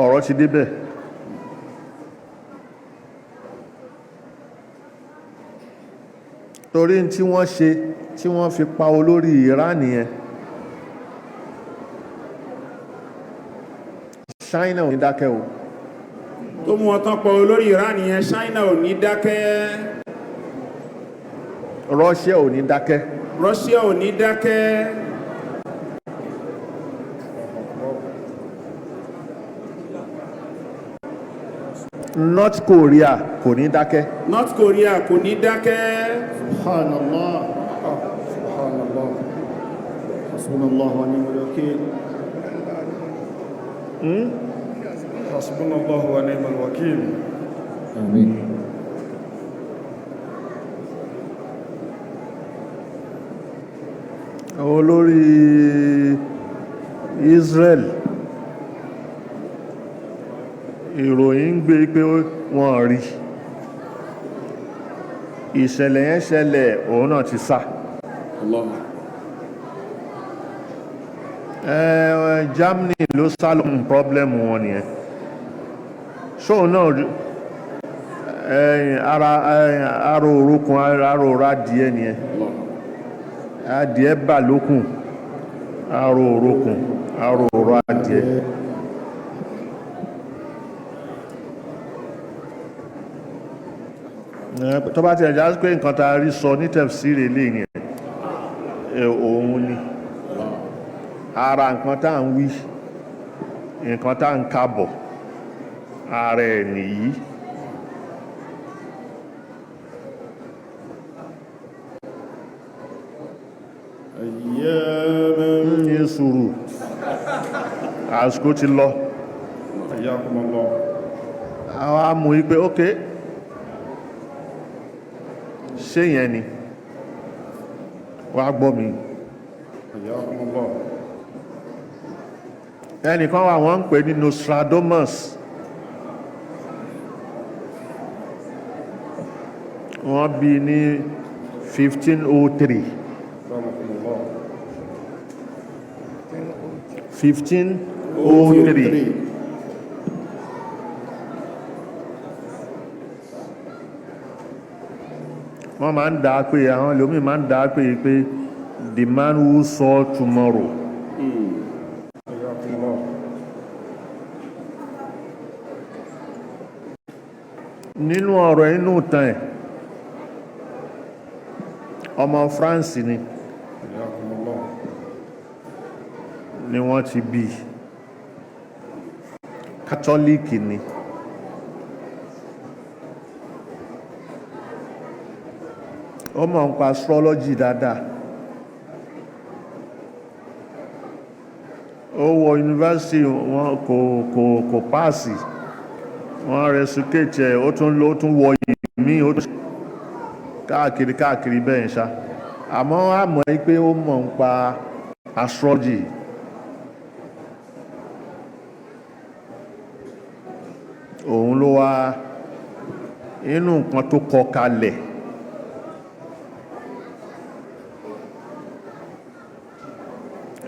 S1: Ọ̀rọ̀ ti débẹ̀. Torí tí wọ́n ṣe tí wọ́n fi pa olórí Iran yẹn, China ò ní dákẹ́ o.
S2: Tó mú wọn tán pa olórí Iran yẹn, China ò ní dákẹ́.
S1: Russia ò ní dákẹ́.
S2: Russia ò ní dákẹ́.
S1: North Korea kò ní dákẹ́.
S2: North Korea kò ní dákẹ́.
S4: سبحان الله، سبحان الله، حسبنا الله ونعم الوكيل.
S3: حسبنا الله ونعم الوكيل.
S4: آمين.
S1: Olórí Israel, ìròyìn ń gbé pé wọ́n rí ìṣẹ̀lẹ̀ yẹn ṣẹlẹ̀, òun náà ti sá. Germany ló sá lóhun, problem wọn nìyẹn. Ṣóun náà ara òrókun, ara òrò adìẹ nìyẹn, adìẹ bà lókun, ara òrókun, ara òrò adìẹ. Tó bá ti ẹ̀já pé nǹkan tá a rí sọ ní tẹ̀fsíìrì lè ní ẹ̀, òun ni ara nǹkan tá à ń wí, nǹkan tá à ń kàbọ̀, ara ẹ̀ nìyí. Ní sùúrù, àsìkò ti lọ.
S3: حياكم الله.
S1: Àwọn amú wípé ok, ṣé yẹn ni wá gbọ́ mi.
S3: حياكم الله.
S1: Ẹnìkan wà, wọ́n ń pè ní Nostradamus. Wọ́n bí ní 1503.
S3: حياكم الله.
S1: 1503. Wọ́n máa ń dá pé, àwọn ẹlòmíì máa ń dá pé the man who saw tomorrow.
S3: حياكم الله.
S1: Nínú ọ̀rọ̀, inú ìtàn ẹ̀, ọmọ France ni.
S3: Hayyakumullah.
S1: Ni wọ́n ti bí. Kátólíìkì ni. Ó mọ̀ nípa astrology dáadáa. Ó wọ yunifásitì, wọn kò pass, wọ́n resicate ẹ̀. Ó tún lọ, ó tún wọ ìmí, ó tún káàkiri káàkiri bẹ́ẹ̀ ṣá. Àmọ́ a mọ̀ pé ó mọ̀ nípa astrology. Òun ló wá inú nǹkan tó kọ kalẹ̀.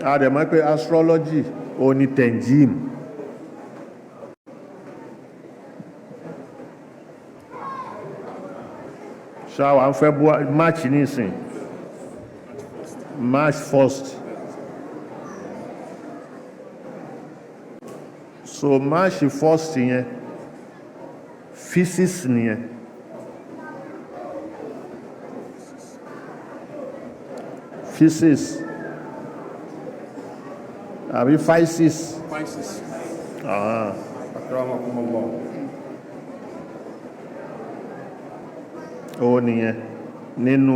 S1: A dẹ̀ mọ̀ pé astrology ó ní tenjim. Ṣáwà ń February, March nísìn, March 1st. So March 1st yẹn, physics nìyẹn. Physics àbí physics?
S2: Pisces.
S1: Ah.
S3: Akramakumullah.
S1: Ó nìyẹn nínú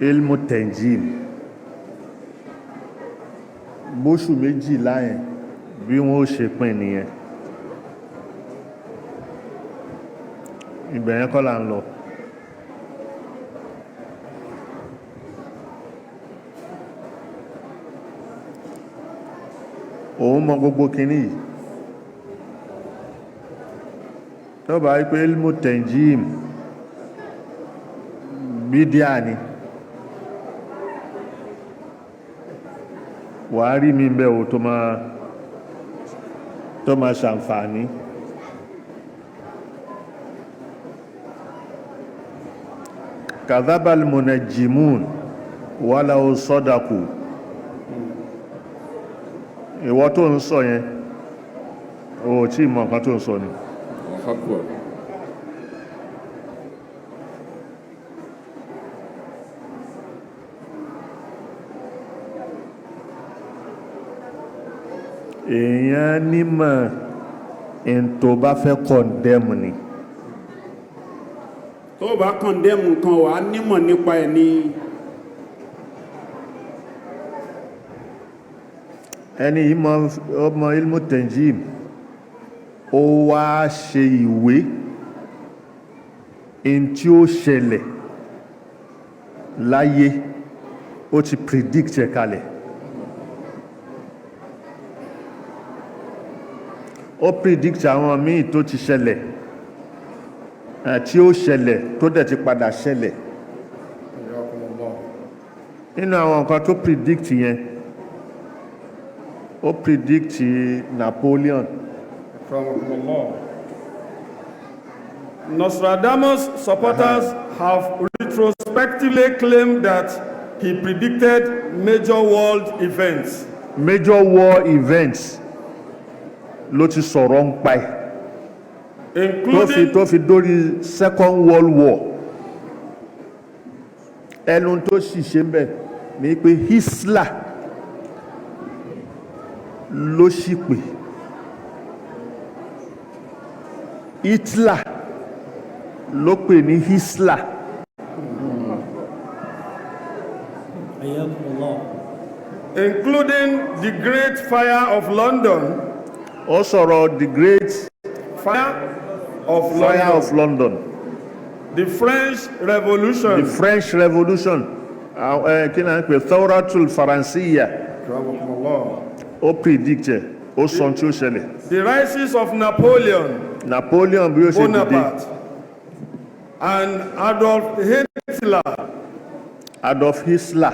S1: ilmu tenjim, bóṣù 12 yẹn bí wọ́n ó ṣe pín nìyẹn. Ìbẹ̀yẹn kọ́ là ń lọ. Òun mọ gbogbo kinní yìí. Tó bá wípé ilmu tenjim bídíà ni, wà á rí mi bẹ́ o tó máa ṣàǹfààní. Kadhabal munajjimun walaw sadaku. Ìwọ tó ń sọ yẹn, o tí mọ̀ nǹkan tó ń sọ ni.
S2: Allahu Akbar.
S1: Èèyàn nímọ̀ in tó bá fẹ́ condemn ni.
S2: Tó bá condemn nǹkan, wà á nímọ̀ nípa ẹ̀ ni.
S1: Ẹni yìí mọ̀, ọmọ ilmu tenjim, ó wá ṣe ìwé in tí ó ṣẹlẹ̀ láyé, ó ti predict ẹ̀ kalẹ̀. Ó predict àwọn míì tó ti ṣẹlẹ̀, tí ó ṣẹlẹ̀, tó dẹ̀ ti padà ṣẹlẹ̀.
S3: Hayyakumullah.
S1: Nínú àwọn nǹkan tó predict yẹn, ó predict Napoleon.
S3: Akramakumullah. Nostradamus supporters have retrospectively claimed that he predicted major world events,
S1: Major war events ló ti sọ̀rọ̀ ń pa ẹ̀ tó fi
S3: including
S1: tó fi dórí Second World War. Ẹnu tó sì ṣe ń bẹ̀ ni pé Hitler ló sì pè, Hitler ló pè ní Hitler.
S4: Hayyakumullah.
S3: Including the Great Fire of London,
S1: Ó sọ̀rọ̀ the Great
S3: Fire of
S1: Fire
S3: London,
S1: of London,
S3: the French Revolution,
S1: the French Revolution, kí ni à ń pè, Thawratul Faransiya.
S3: Akramakumullah.
S1: Ó predict ẹ̀, ó sọ ohun tí ó ṣẹlẹ̀.
S3: The rises of Napoleon
S1: Napoleon, bí ó ṣe dìde,
S3: Bonaparte and Adolf Hitler,
S1: Adolf Hitler,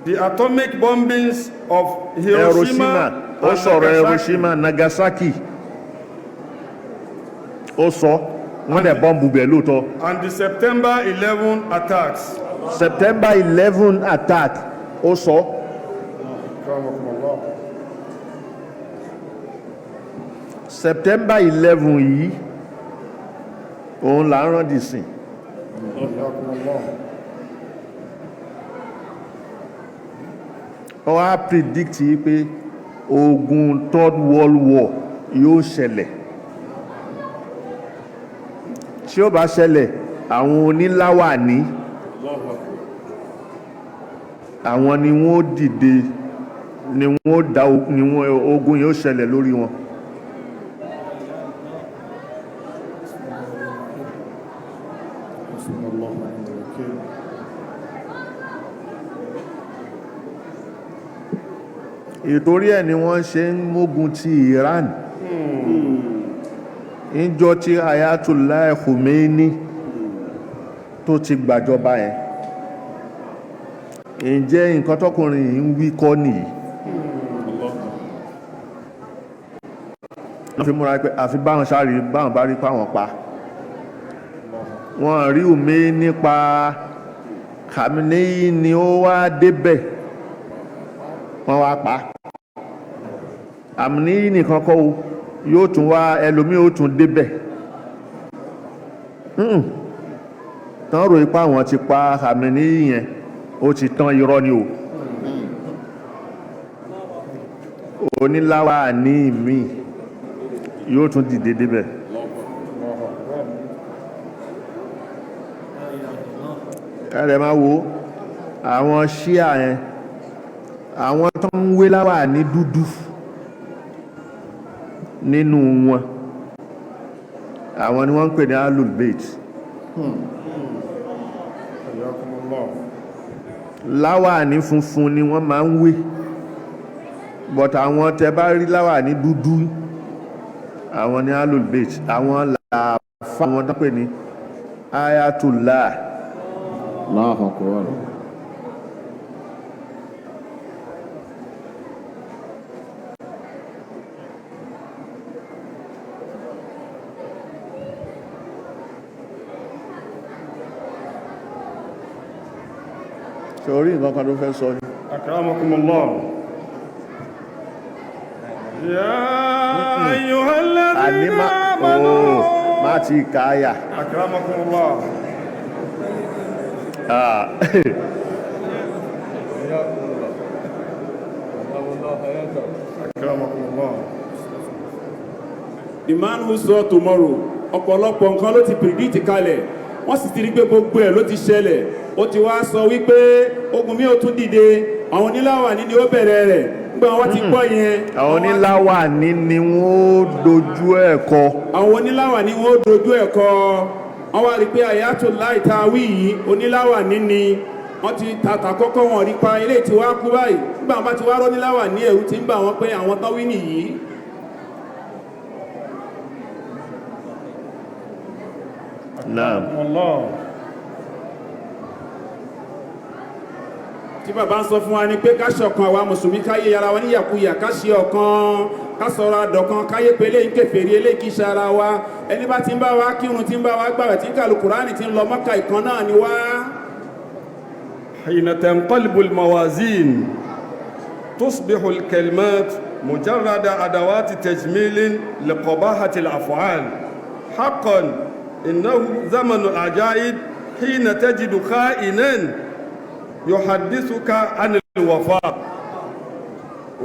S3: the atomic bombings of
S1: Hiroshima,
S3: Hiroshima
S1: ó
S3: and
S1: sọ̀rọ̀
S3: Nagasaki,
S1: Hiroshima, Nagasaki, ó sọ, wọ́n dẹ̀ bọ́ǹbù bẹ̀ lóòótọ́.
S3: And the September 11 attacks.
S1: September 11 attack, ó sọ.
S3: Akramakumullah.
S1: September 11 yìí Òun là ń rán dìsìn.
S4: حياكم الله.
S1: Wọ́n wá predict yìí pé ogun Third World War yóò ṣẹlẹ̀. Tí ó bá ṣẹlẹ̀, àwọn oníláwàní, àwọn ni wọ́n ó dìde, ni wọ́n ó dá ni wọ́n ogun yóò ṣẹlẹ̀ lórí wọn.
S4: حسبنا الله ونعم الوكيل.
S1: Ìtorí ẹ̀ ni wọ́n ṣe ń mógun ti Iran níjọ́ tí Ayatollah Khomeini tó ti gbàjọba yẹn. Ǹjẹ́ nǹkan tọkùnrin yìí ń wí kọ́ nìyí? Wọ́n fi múra pé àfi báwọn sáré báwọn bá rí páwọn pa wọ́n rí Khomeini pa. Khamenei ni ó wá débẹ̀, wọ́n wá pa àmì nìkan kọ́ o. Yóò tún wá ẹlòmí, ó tún débẹ̀. Tán rò ipá wọn ti pa àmì yẹn, ó ti tán. Irọ́ ni o. Oníláwà ní ìmí yóò tún dìde débẹ̀. Ẹ̀rẹ̀ máa wo àwọn ṣíà yẹn, àwọn tó ń wé láwà ní dúdú nínú wọn, àwọn ni wọ́n ń pè ní Ahlul Bayt.
S3: حياكم الله.
S1: Láwàní funfun ni wọ́n máa ń wé, but àwọn tẹ bá rí láwàní dúdú, àwọn ni Ahlul Bayt, àwọn làáfà, àwọn tó ń pè ní Ayatollah.
S4: الله أكبر.
S1: Ṣe orí nǹkan kan tó fẹ́ sọ ni?
S3: أكرمكم الله، يا أيها
S1: Àní
S3: الذين
S1: má
S3: آمنوا.
S1: Ooo, má ti káyà.
S3: أكرمكم الله.
S1: Ah.
S3: أكرمكم الله.
S2: The Man Who Saw Tomorrow, ọ̀pọ̀lọpọ̀ nǹkan ló ti predict kalẹ̀, wọ́n sì ti rí pé gbogbo ẹ̀ ló ti ṣẹlẹ̀. Ó ti wá sọ wípé ogun mi ò tún dìde, àwọn oníláwàní ni ó bẹ̀rẹ̀ rẹ̀. Nígbà wọn ti gbọ́ yẹn,
S1: Àwọn oníláwàní ni wọ́n ó dojú ẹ̀ kọ.
S2: Àwọn oníláwàní wọn ó dojú ẹ̀ kọ. Wọ́n wá rí pé Ayatollah ìtawí yìí, oníláwàní ni. Wọ́n ti tàtà kọ́kọ́, wọn rí pa ilé tí wàá kú báyìí. Nígbà wọn bá ti wá rọ́ níláwàní, ẹ̀rù ti ń bà wọ́n pé àwọn tán wí nìyí.
S1: Naam.
S3: الله.
S2: Tí bàbá ń sọ fún wa ni pé ká ṣọ̀kan, àwa mùsùlùmí, ká yé ara wa níyàkuyà, ká ṣe ọ̀kan, ká sọ̀rọ̀ àdọ̀kan, ká yé pé eléyìí kèfèrí, eléyìí kìí ṣe ara wa. Ẹni bá ti ń bá wa kírun, tí ń bá wa gbàwẹ̀, tí ń kàlù Kùránì, tí ń lọ Mọ́kà, ìkan náà ni wá.
S3: حين تنقلب الموازين تصبح الكلمات مجرد أدوات تجميل لقباحة الأفعال. حقا إنه زمن العجائب حين تجد خائنا يحدثك عن الوفاء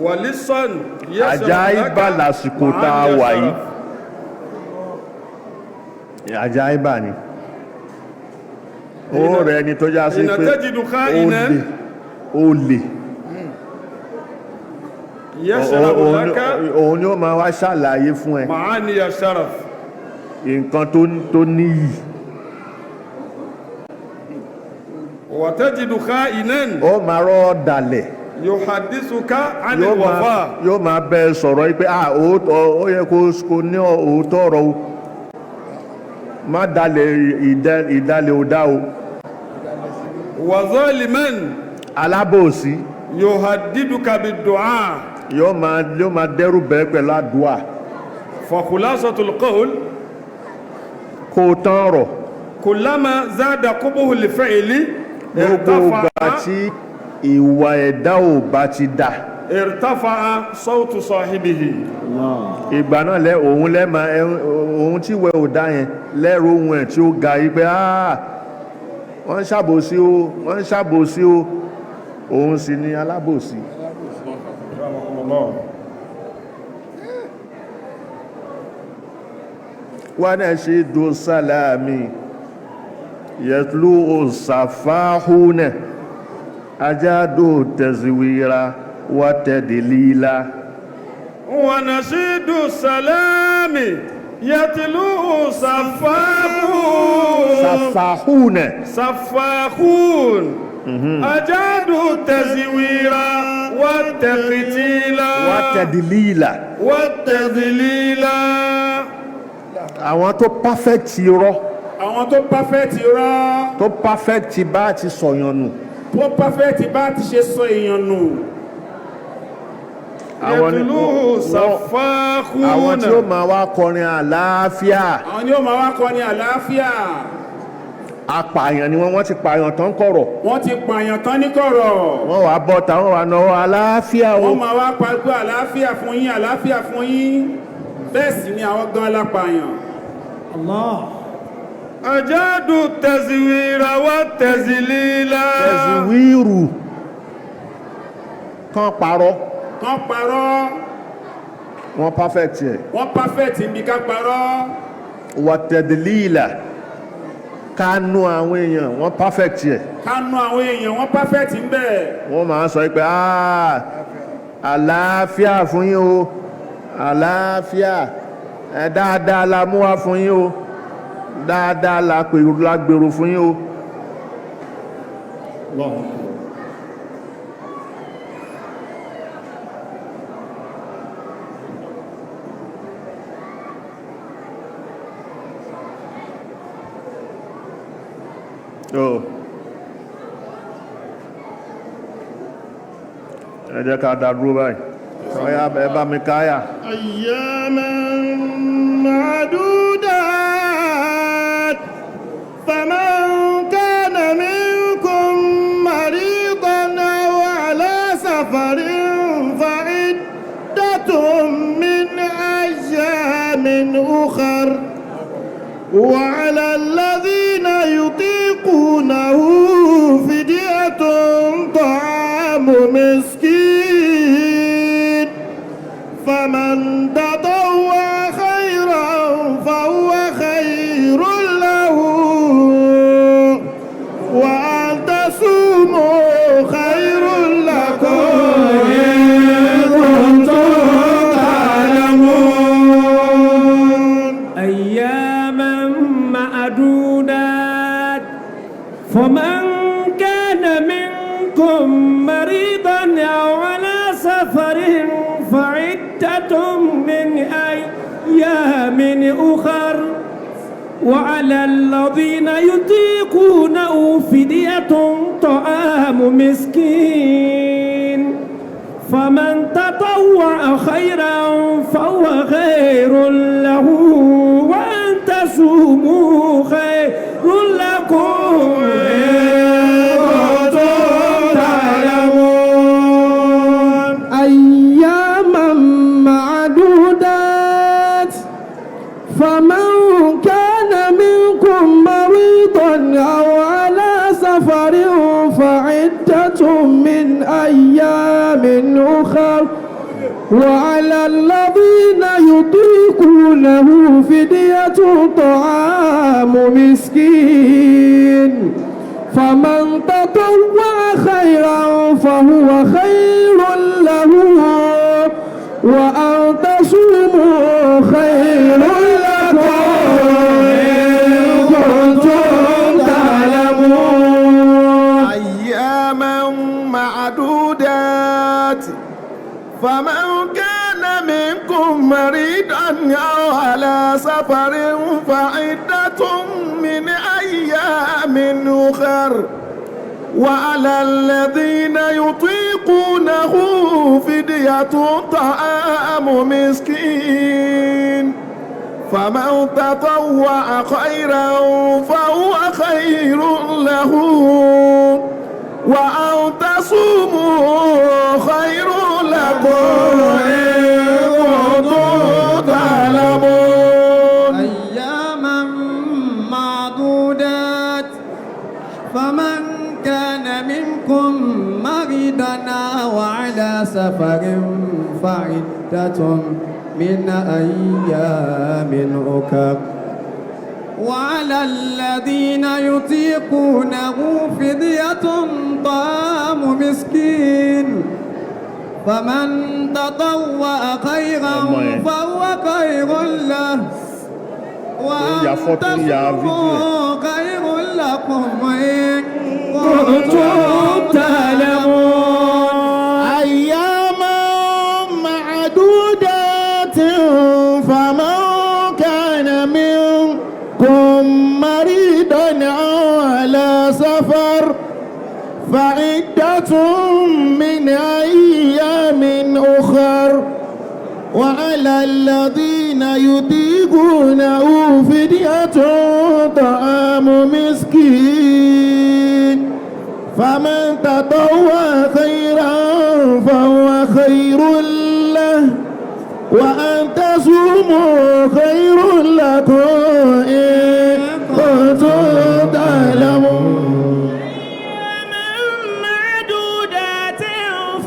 S3: ولصا يشرح لك
S1: Àjáíbà lásìkò tá a
S3: معاني
S1: wà yìí.
S3: الشرف.
S1: Àjáíbà ni ó rẹ̀ ẹni tó já sí
S3: حين
S1: pé
S3: تجد خائنا
S1: ó lè
S3: يشرح لك
S1: òun ni ó máa wá ṣàlàyé fún ẹ
S3: معاني الشرف.
S1: nǹkan tó níyì.
S3: وتجد خائنا
S1: Ó máa rọ́ dalẹ̀
S3: يحدثك عن
S1: yóò máa
S3: الوفاء.
S1: Yóò máa bẹ sọ̀rọ̀ yìí pé ah, òótọ́, ó yẹ kó ní òótọ́ ọ̀rọ̀ o, má dalẹ̀, ìdalẹ̀ ò dá o.
S3: وظالما
S1: Alábòsí
S3: يهددك بالدعاء.
S1: yóò máa dẹ́rù bẹ́ẹ̀ pẹ̀lú àdúà.
S3: فخلاصة القول،
S1: Kó o tán ọ̀rọ̀،
S3: كلما زاد قبه الفعل
S1: gbogbo
S3: ارتفع
S1: ìgbà tí ìwà ẹ̀dá ò bá ti dà
S3: ارتفع صوت صاحبه.
S1: Ìgbà náà lẹ òun lẹ́mọ òun tí wẹ́ ò dá yẹn lẹ́rù ohun ẹ̀ tí ó ga yí pé "Ah, wọ́n ń ṣàbòsí o, wọ́n ń ṣàbòsí o." Òun sì ni alábòsí.
S3: الله.
S1: ونشد السلام يتلو الصفاحون أجادوا التزوير وتدليلا.
S3: ونشيد السلام يتلو صفاحون.
S1: صفاحون.
S3: صفاحون أجادوا التزوير والتقتيل
S1: وتدليلا.
S3: والتذليل.
S1: Àwọn tó perfect irọ́,
S2: Àwọn tó perfect irọ́,
S1: tó perfect bá ti sọ̀yàn nù,
S2: tó perfect bá ti ṣe sọ èèyàn nù,
S1: àwọn ni
S3: يتلو صفاحون.
S1: Àwọn tí ó máa wá kọrin àlàáfíà,
S2: àwọn ni ó máa wá kọ́ ní àlàáfíà.
S1: Apààyàn ni wọ́n. Wọ́n ti pààyàn tán kọ̀rọ̀.
S2: Wọ́n ti pààyàn tán ní kọ̀rọ̀.
S1: Wọ́n wá bọ́ta, wọ́n wá náwó àlàáfíà o.
S2: Wọ́n máa wá pariwo àlàáfíà fún yín, àlàáfíà fún yín, bẹ́ẹ̀ sì ni àwọn gan lápààyàn.
S5: Allah.
S3: أجادوا التزوير والتذليل.
S1: Tẹ̀síwìrù kan parọ́.
S2: Kán parọ́.
S1: Wọ́n perfect ẹ̀.
S2: Wọ́n perfect níbi ká parọ́.
S1: Wàtẹ̀dìlìlà, kánú àwọn èèyàn, wọ́n perfect ẹ̀.
S2: Kánú àwọn èèyàn, wọ́n perfect ń bẹ̀.
S1: Wọ́n máa sọ pé "Ah, àlàáfíà fún yín o, àlàáfíà ẹ, dáadáa la mú wá fún yín o, dáadáa la pèrò la gbèrò fún yín o."
S4: الله أكبر.
S1: Oh. Ẹ jẹ́ ká dá dúró báyìí. Ọ̀yá, ẹ bá mi káyà.
S6: أياما معدودات، فمن كان منكم مريضا أو على سفر فعدة من أيام أخر، وعلى الذين يطيقونه فدية طعام مسكين، فمن تطوع خيرا فهو خير له، وأن تصوموا خير لكم إن كنتم تعلمون.
S5: أياما معدودات، فمن كان منكم مريضا أو على سفر فعدة من أيام أخر، وعلى الذين يطيقونه فدية طعام مسكين، فمن تطوع خيرا فهو خير له، وأن تصوموا خير لكم إن كنتم تعلمون.
S7: أياما معدودات، فمن كان منكم مريضا أو على سفر فعدة من أيام أخر، وعلى الذين يطيقونه فدية طعام مسكين، فمن تطوع خيرا فهو خير له، وأن تصوموا خير لكم إن كنتم تعلمون.
S8: أياما معدودات، فمن كان منكم مريضا أو على سفر فعدة من أيام أخر، وعلى الذين يطيقونه فدية طعام مسكين، فمن تطوع خيرا فهو خير له، وأن تصوموا خير لكم. لكم إن كنتم تعلمون.
S7: أياما معدودات، فمن كان منكم مريضا أو على سفر فعدة من أيام أخر، وعلى الذين يطيقونه فدية طعام مسكين، فمن تطوع خيرا فهو خير له، وأن
S1: Ya fọ́tò, ya fídíò ẹ̀.
S7: تصوموا خير لكم إن كنتم تعلمون.
S8: أياما معدودات، فمن كان منكم مريضا أو على سفر فعدة من أيام أخر، وعلى الذين يطيقونه فدية طعام مسكين، فمن تطوع خيرا فهو خير له، وأن تصوموا خير لكم إن كنتم تعلمون.
S5: معدودات،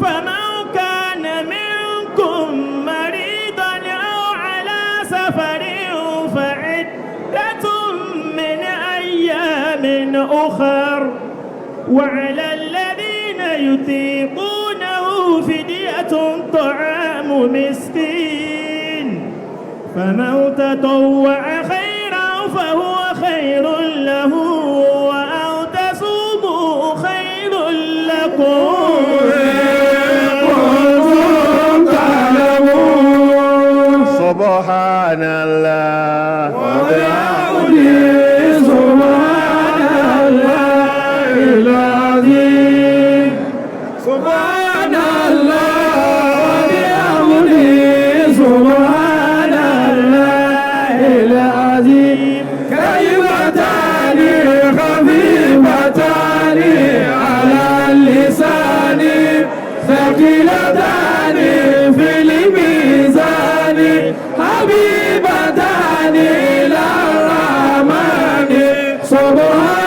S5: فمن كان منكم مريضا أو على سفر فعدة من أيام أخر، وعلى الذين يطيقونه فدية طعام مسكين، فمن تطوع خيرا فهو خير له، وأن تصوموا خير لكم إن كنتم تعلمون.
S1: سبحان الله.
S5: وبحمده سبحان الله العظيم. سبحان الله وبحمده سبحان الله العظيم. كلمتان خفيفتان على اللسان، ثقيلتان في الميزان، حبيبتان إلى الرحمن. سبحان